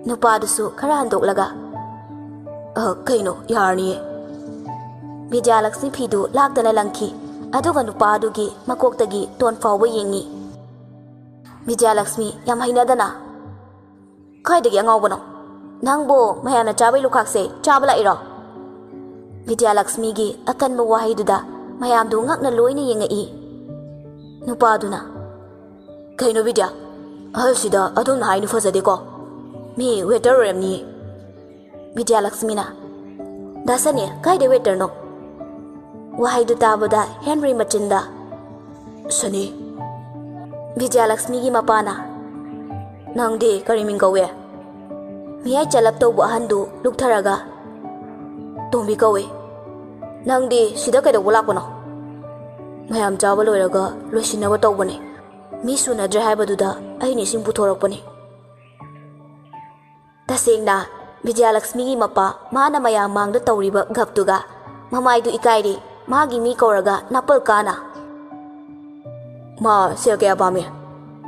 ꯅꯨꯄꯥꯗꯨꯁꯨ ꯈꯔ ꯍꯟꯗꯣꯛꯂꯒ, "ꯑ, ꯀꯩꯅꯣ, ꯌꯥꯔꯅꯤꯌꯦ꯫" ꯕꯤꯗ꯭ꯌꯥꯂꯛꯁꯃꯤ ꯐꯤꯗꯨ ꯂꯥꯛꯇꯅ ꯂꯪꯈꯤ, ꯑꯗꯨꯒ ꯅꯨꯄꯥ ꯑꯗꯨꯒꯤ ꯃꯀꯣꯛꯇꯒꯤ ꯇꯣꯟ ꯐꯥꯎꯕ ꯌꯦꯡꯉꯤ꯫ ꯕꯤꯗ꯭ꯌꯥꯂꯛꯁꯃꯤ ꯌꯥꯝ ꯍꯩꯅꯗꯅ, "ꯀꯥꯏꯗꯒꯤ ꯑꯉꯥꯎꯕꯅꯣ? ꯅꯪꯕꯨ ꯃꯌꯥꯝꯅ ꯆꯥꯕꯩ ꯂꯨꯈꯥꯛꯁꯦ ꯆꯥꯕ ꯂꯥꯛꯏꯔꯣ?" ꯕꯤꯗ꯭ꯌꯥꯂꯛꯁꯃꯤꯒꯤ ꯑꯀꯟꯕ ꯋꯥꯍꯩꯗꯨꯗ ꯃꯌꯥꯝꯗꯨ ꯉꯛꯅ ꯂꯣꯏꯅ ꯌꯦꯡꯉꯛꯏ꯫ ꯅꯨꯄꯥꯗꯨꯅ, "ꯀꯩꯅꯣ ꯕꯤꯗ꯭ꯌꯥ, ꯑꯍꯜꯁꯤꯗ ꯑꯗꯨꯝꯅ ꯍꯥꯏꯅꯨ, ꯐꯖꯗꯦꯀꯣ꯫ ꯃꯤ waiter ꯑꯣꯏꯔꯝꯅꯤꯌꯦ꯫" ꯕꯤꯗ꯭ꯌꯥꯂꯛꯁꯃꯤꯅ, "ꯗꯥ ꯁꯅꯤ, ꯀꯥꯏꯗꯩ waiterꯅꯣ?" ꯋꯥꯍꯩꯗꯨ ꯇꯥꯕꯗ ꯍꯦꯟꯔꯤ ꯃꯆꯤꯟꯗ, "ꯁꯅꯤ꯫" ꯕꯤꯗ꯭ꯌꯥꯂꯛꯁꯃꯤꯒꯤ ꯃꯄꯥꯅ, "ꯅꯪꯗꯤ ꯀꯔꯤ ꯃꯤꯡ ꯀꯧꯏ?" ꯃꯤꯌꯥꯏ ꯆꯂꯞ ꯇꯧꯕ ꯑꯍꯟꯗꯨ ꯂꯨꯛꯊꯔꯒ, "ꯇꯣꯝꯕꯤ ꯀꯧꯏ꯫" "ꯅꯪꯗꯤ ꯁꯤꯗ ꯀꯩꯗꯧꯕ ꯂꯥꯛꯄꯅꯣ?" "ꯃꯌꯥꯝ ꯆꯥꯕ ꯂꯣꯏꯔꯒ ꯂꯣꯏꯁꯤꯟꯅꯕ ꯇꯧꯕꯅꯦ꯫ ꯃꯤ ꯁꯨꯅꯗ꯭ꯔꯦ ꯍꯥꯏꯕꯗꯨꯗ ꯑꯩꯅ ꯏꯁꯤꯡ ꯄꯨꯊꯣꯔꯛꯄꯅꯤ꯫" ꯇꯁꯦꯡꯅ, ꯕꯤꯖꯌꯂꯛꯁꯃꯤꯒꯤ ꯃꯄꯥ ꯃꯥꯅ ꯃꯌꯥꯝ ꯃꯥꯡꯗ ꯇꯧꯔꯤꯕ ꯒꯞꯇꯨꯒ ꯃꯃꯥꯏꯗꯨ ꯏꯀꯥꯏꯔꯦ꯫ ꯃꯥꯒꯤ ꯃꯤ ꯀꯧꯔꯒ ꯅꯥꯄꯜ ꯀꯥꯅ, "ꯃꯥ ꯁꯦꯜ ꯀꯌꯥ ꯄꯥꯝꯃꯤ?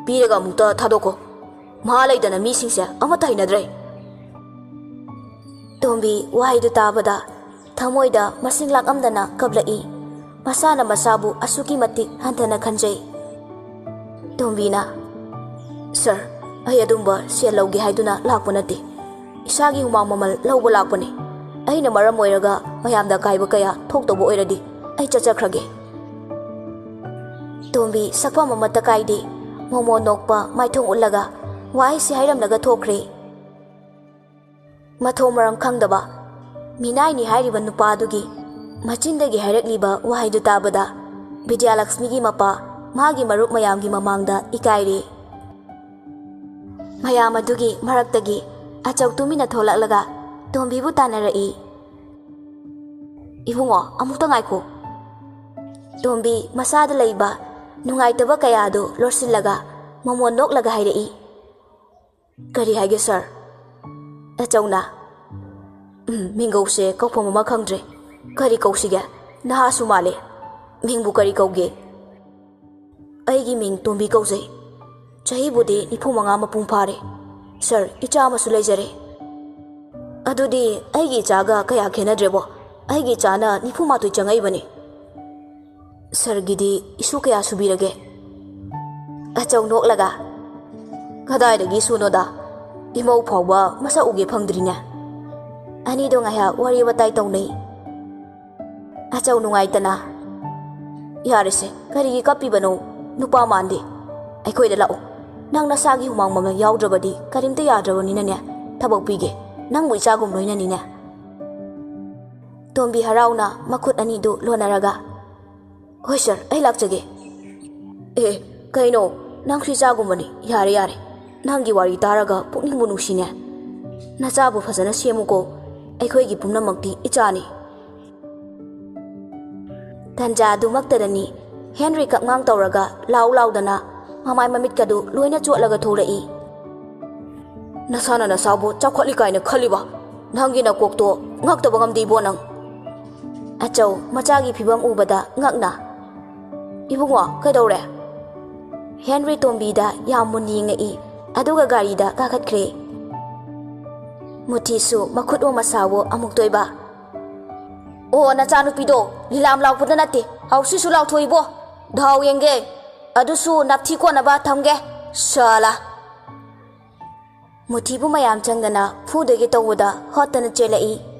ꯄꯤꯔꯒ ꯑꯃꯨꯛꯇ ꯊꯥꯗꯣꯛꯈꯣ꯫ ꯃꯥ ꯂꯩꯇꯅ ꯃꯤꯁꯤꯡꯁꯦ ꯑꯃꯠꯇ ꯍꯩꯅꯗ꯭ꯔꯦ꯫" ꯇꯣꯝꯕꯤ ꯋꯥꯍꯩꯗꯨ ꯇꯥꯕꯗ ꯊꯃꯣꯏꯗ ꯃꯁꯤꯡ ꯂꯥꯛꯂꯝꯗꯅ ꯀꯞꯂꯛꯏ꯫ ꯃꯁꯥꯅ ꯃꯁꯥꯕꯨ ꯑꯁꯨꯛꯀꯤ ꯃꯇꯤꯛ ꯍꯟꯊꯅ ꯈꯟꯖꯩ꯫ ꯇꯣꯝꯕꯤꯅ, "ꯁꯔ, ꯑꯩ ꯑꯗꯨꯝꯕ ꯁꯦꯜ ꯂꯧꯒꯦ ꯍꯥꯏꯗꯨꯅ ꯂꯥꯛꯄ ꯅꯠꯇꯦ꯫ ꯏꯁꯥꯒꯤ ꯍꯨꯃꯥꯡ ꯃꯃꯜ ꯂꯧꯕ ꯂꯥꯛꯄꯅꯤ꯫ ꯑꯩꯅ ꯃꯔꯝ ꯑꯣꯏꯔꯒ ꯃꯌꯥꯝꯗ ꯑꯀꯥꯏꯕ ꯀꯌꯥ ꯊꯣꯛꯇꯧꯕ ꯑꯣꯏꯔꯗꯤ ꯑꯩ ꯆꯠꯆꯈ꯭ꯔꯒꯦ꯫" ꯇꯣꯝꯕꯤ ꯁꯛꯐꯝ ꯑꯃꯠꯇ ꯀꯥꯏꯗꯦ꯫ ꯃꯣꯃꯣ ꯅꯣꯛꯄ ꯃꯥꯏꯊꯣꯡ ꯎꯠꯂꯒ ꯋꯥꯍꯩꯁꯤ ꯍꯥꯏꯔꯝꯂꯒ ꯊꯣꯛꯈ꯭ꯔꯦ꯫ ꯃꯊꯣꯡ ꯃꯔꯝ ꯈꯪꯗꯕ ꯃꯤꯅꯥꯏꯅꯤ ꯍꯥꯏꯔꯤꯕ ꯅꯨꯄꯥꯗꯨꯒꯤ ꯃꯆꯤꯟꯗꯒꯤ ꯍꯥꯏꯔꯛꯂꯤꯕ ꯋꯥꯍꯩꯗꯨ ꯇꯥꯕꯗ ꯕꯤꯗ꯭ꯌꯥꯂꯛꯁꯃꯤꯒꯤ ꯃꯄꯥ ꯃꯥꯒꯤ ꯃꯔꯨꯞ ꯃꯌꯥꯝꯒꯤ ꯃꯃꯥꯡꯗ ꯏꯀꯥꯏꯔꯦ꯫ ꯃꯌꯥꯝ ꯑꯗꯨꯒꯤ ꯃꯔꯛꯇꯒꯤ ꯑꯆꯧ ꯇꯨꯃꯤꯟꯅ ꯊꯣꯛꯂꯛꯂꯒ ꯇꯣꯝꯕꯤꯕꯨ ꯇꯥꯟꯅꯔꯛꯏ꯫ "ꯏꯕꯨꯡꯉꯣ, ꯑꯃꯨꯛꯇ ꯉꯥꯏꯈꯣ꯫" ꯇꯣꯝꯕꯤ ꯃꯁꯥꯗ ꯂꯩꯕ ꯅꯨꯡꯉꯥꯏꯇꯕ ꯀꯌꯥꯗꯨ ꯂꯣꯠꯁꯤꯜꯂꯒ ꯃꯣꯃꯣ ꯅꯣꯛꯂꯒ ꯍꯥꯏꯔꯛꯏ꯫ "ꯀꯔꯤ ꯍꯥꯏꯒꯦ ꯁꯥꯔ?" ꯑꯆꯧꯅ, "ꯎꯝ, ꯃꯤꯡꯒꯧꯁꯦ ꯀꯧꯐꯝ ꯑꯃ ꯈꯪꯗ꯭ꯔꯦ꯫ ꯀꯔꯤ ꯀꯧꯁꯤꯒꯦ? ꯅꯍꯥꯁꯨ ꯃꯥꯜꯂꯦ꯫ ꯃꯤꯡꯕꯨ ꯀꯔꯤ ꯀꯧꯒꯦ?" "ꯑꯩꯒꯤ ꯃꯤꯡ ꯇꯣꯝꯕꯤ ꯀꯧꯖꯩ꯫ ꯆꯍꯤꯕꯨꯗꯤ ꯅꯤꯐꯨ ꯃꯉꯥ ꯃꯄꯨꯡ ꯐꯥꯔꯦ꯫ ꯁꯥꯔ, ꯏꯆꯥ ꯑꯃꯁꯨ ꯂꯩꯖꯔꯦ꯫" "ꯑꯗꯨꯗꯤ ꯑꯩꯒꯤ ꯏꯆꯥꯒ ꯀꯌꯥ ꯈꯦꯠꯅꯗ꯭ꯔꯦꯕꯣ꯫ ꯑꯩꯒꯤ ꯏꯆꯥꯅ ꯅꯤꯐꯨ ꯃꯥꯊꯣꯏ ꯆꯪꯉꯛꯏꯕꯅꯤ꯫" "ꯁꯥꯔꯒꯤꯗꯤ ꯏꯁꯨ ꯀꯌꯥ ꯁꯨꯕꯤꯔꯒꯦ?" ꯑꯆꯧ ꯅꯣꯛꯂꯒ, "ꯀꯗꯥꯏꯗꯒꯤ ꯏꯁꯨꯅꯣꯗ? ꯏꯃꯧ ꯐꯥꯎꯕ ꯃꯁꯛ ꯎꯒꯦ ꯐꯪꯗ꯭ꯔꯤꯅꯦ꯫" ꯑꯅꯤꯗꯣ ꯉꯥꯏꯍꯥꯛ ꯋꯥꯔꯤ ꯋꯥꯇꯥꯏ ꯇꯧꯅꯩ꯫ ꯑꯆꯧ ꯅꯨꯡꯉꯥꯏꯇꯅ, "ꯌꯥꯔꯦꯁꯦ, ꯀꯔꯤꯒꯤ ꯀꯞꯄꯤꯕꯅꯣ? ꯅꯨꯄꯥ ꯃꯥꯟꯗꯦ꯫ ꯑꯩꯈꯣꯏꯗ ꯂꯥꯛꯎ꯫ ꯅꯪ ꯅꯁꯥꯒꯤ ꯍꯨꯃꯥꯡ ꯃꯃꯜ ꯌꯥꯎꯗ꯭ꯔꯕꯗꯤ ꯀꯔꯤꯝꯇ ꯌꯥꯗ꯭ꯔꯕꯅꯤꯅꯅꯦ, ꯊꯕꯛ ꯄꯤꯒꯦ꯫ ꯅꯪꯕꯨ ꯏꯆꯥꯒꯨꯝ ꯂꯣꯏꯅꯅꯤꯅꯦ꯫" ꯇꯣꯝꯕꯤ ꯍꯔꯥꯎꯅ ꯃꯈꯨꯠ ꯑꯅꯤꯗꯨ ꯂꯣꯟꯅꯔꯒ, "ꯍꯣꯏ ꯁꯥꯔ, ꯑꯩ ꯂꯥꯛꯆꯒꯦ꯫" "ꯑꯦ, ꯀꯩꯅꯣ? ꯅꯪꯁꯨ ꯏꯆꯥꯒꯨꯝꯕꯅꯤ꯫ ꯌꯥꯔꯦ, ꯌꯥꯔꯦ꯫ ꯅꯪꯒꯤ ꯋꯥꯔꯤ ꯇꯥꯔꯒ ꯄꯨꯛꯅꯤꯡꯕꯨ ꯅꯨꯡꯁꯤꯅꯦ꯫ ꯅꯆꯥꯕꯨ ꯐꯖꯅ ꯁꯦꯝꯃꯨꯀꯣ꯫ ꯑꯩꯈꯣꯏꯒꯤ ꯄꯨꯝꯅꯃꯛꯇꯤ ꯏꯆꯥꯅꯤ꯫" ꯇꯟꯖꯥ ꯑꯗꯨꯃꯛꯇꯗꯅꯤ ꯍꯦꯟꯔꯤ ꯀꯞꯉꯥꯡ ꯇꯧꯔꯒ ꯂꯥꯎ ꯂꯥꯎꯗꯅ ꯃꯃꯥꯏ ꯃꯃꯤꯠꯀꯗꯨ ꯂꯣꯏꯅ ꯆꯣꯠꯂꯒ ꯊꯣꯛꯂꯛꯏ꯫ "ꯅꯁꯥꯅ ꯅꯁꯥꯕꯨ ꯆꯥꯎꯈꯠꯂꯤ ꯀꯥꯏꯅ ꯈꯜꯂꯤꯕ? ꯅꯪꯒꯤ ꯅꯀꯣꯛꯇꯣ ꯉꯛꯇꯕ ꯉꯝꯗꯦ ꯏꯕꯣ ꯅꯪ꯫" ꯑꯆꯧ ꯃꯆꯥꯒꯤ ꯐꯤꯕꯝ ꯎꯕꯗ ꯉꯛꯅ, "ꯏꯕꯨꯡꯉꯣ, ꯀꯩꯗꯧꯔꯦ?" ꯍꯦꯟꯔꯤ ꯇꯣꯝꯕꯤꯗ ꯌꯥꯝ ꯃꯨꯟꯅ ꯌꯦꯡꯉꯛꯏ, ꯑꯗꯨꯒ ꯒꯥꯔꯤꯗ ꯀꯥꯈꯠꯈ꯭ꯔꯦ꯫ ꯃꯨꯊꯤꯁꯨ ꯃꯈꯨꯠꯋꯣ ꯃꯁꯥꯋꯣ ꯑꯃꯨꯛꯇꯣꯏꯕ, "ꯑꯣ, ꯅꯆꯥꯅꯨꯄꯤꯗꯣ ꯂꯤꯂꯥꯝ ꯂꯥꯎꯕꯗ ꯅꯠꯇꯦ, ꯍꯥꯎꯁꯤꯁꯨ ꯂꯥꯎꯊꯣꯛꯏꯕꯣ꯫ ꯗꯥꯎ ꯌꯦꯡꯒꯦ, ꯑꯗꯨꯁꯨ ꯅꯥꯞꯊꯤ ꯀꯣꯟꯅꯕ ꯊꯝꯒꯦ, ꯁꯥꯂꯥ꯫" ꯃꯨꯊꯤꯕꯨ ꯃꯌꯥꯝ ꯆꯪꯗꯅ ꯐꯨꯗꯣꯏꯒꯦ ꯇꯧꯕꯗ ꯍꯣꯠꯇꯅ ꯆꯦꯜꯂꯛꯏ꯫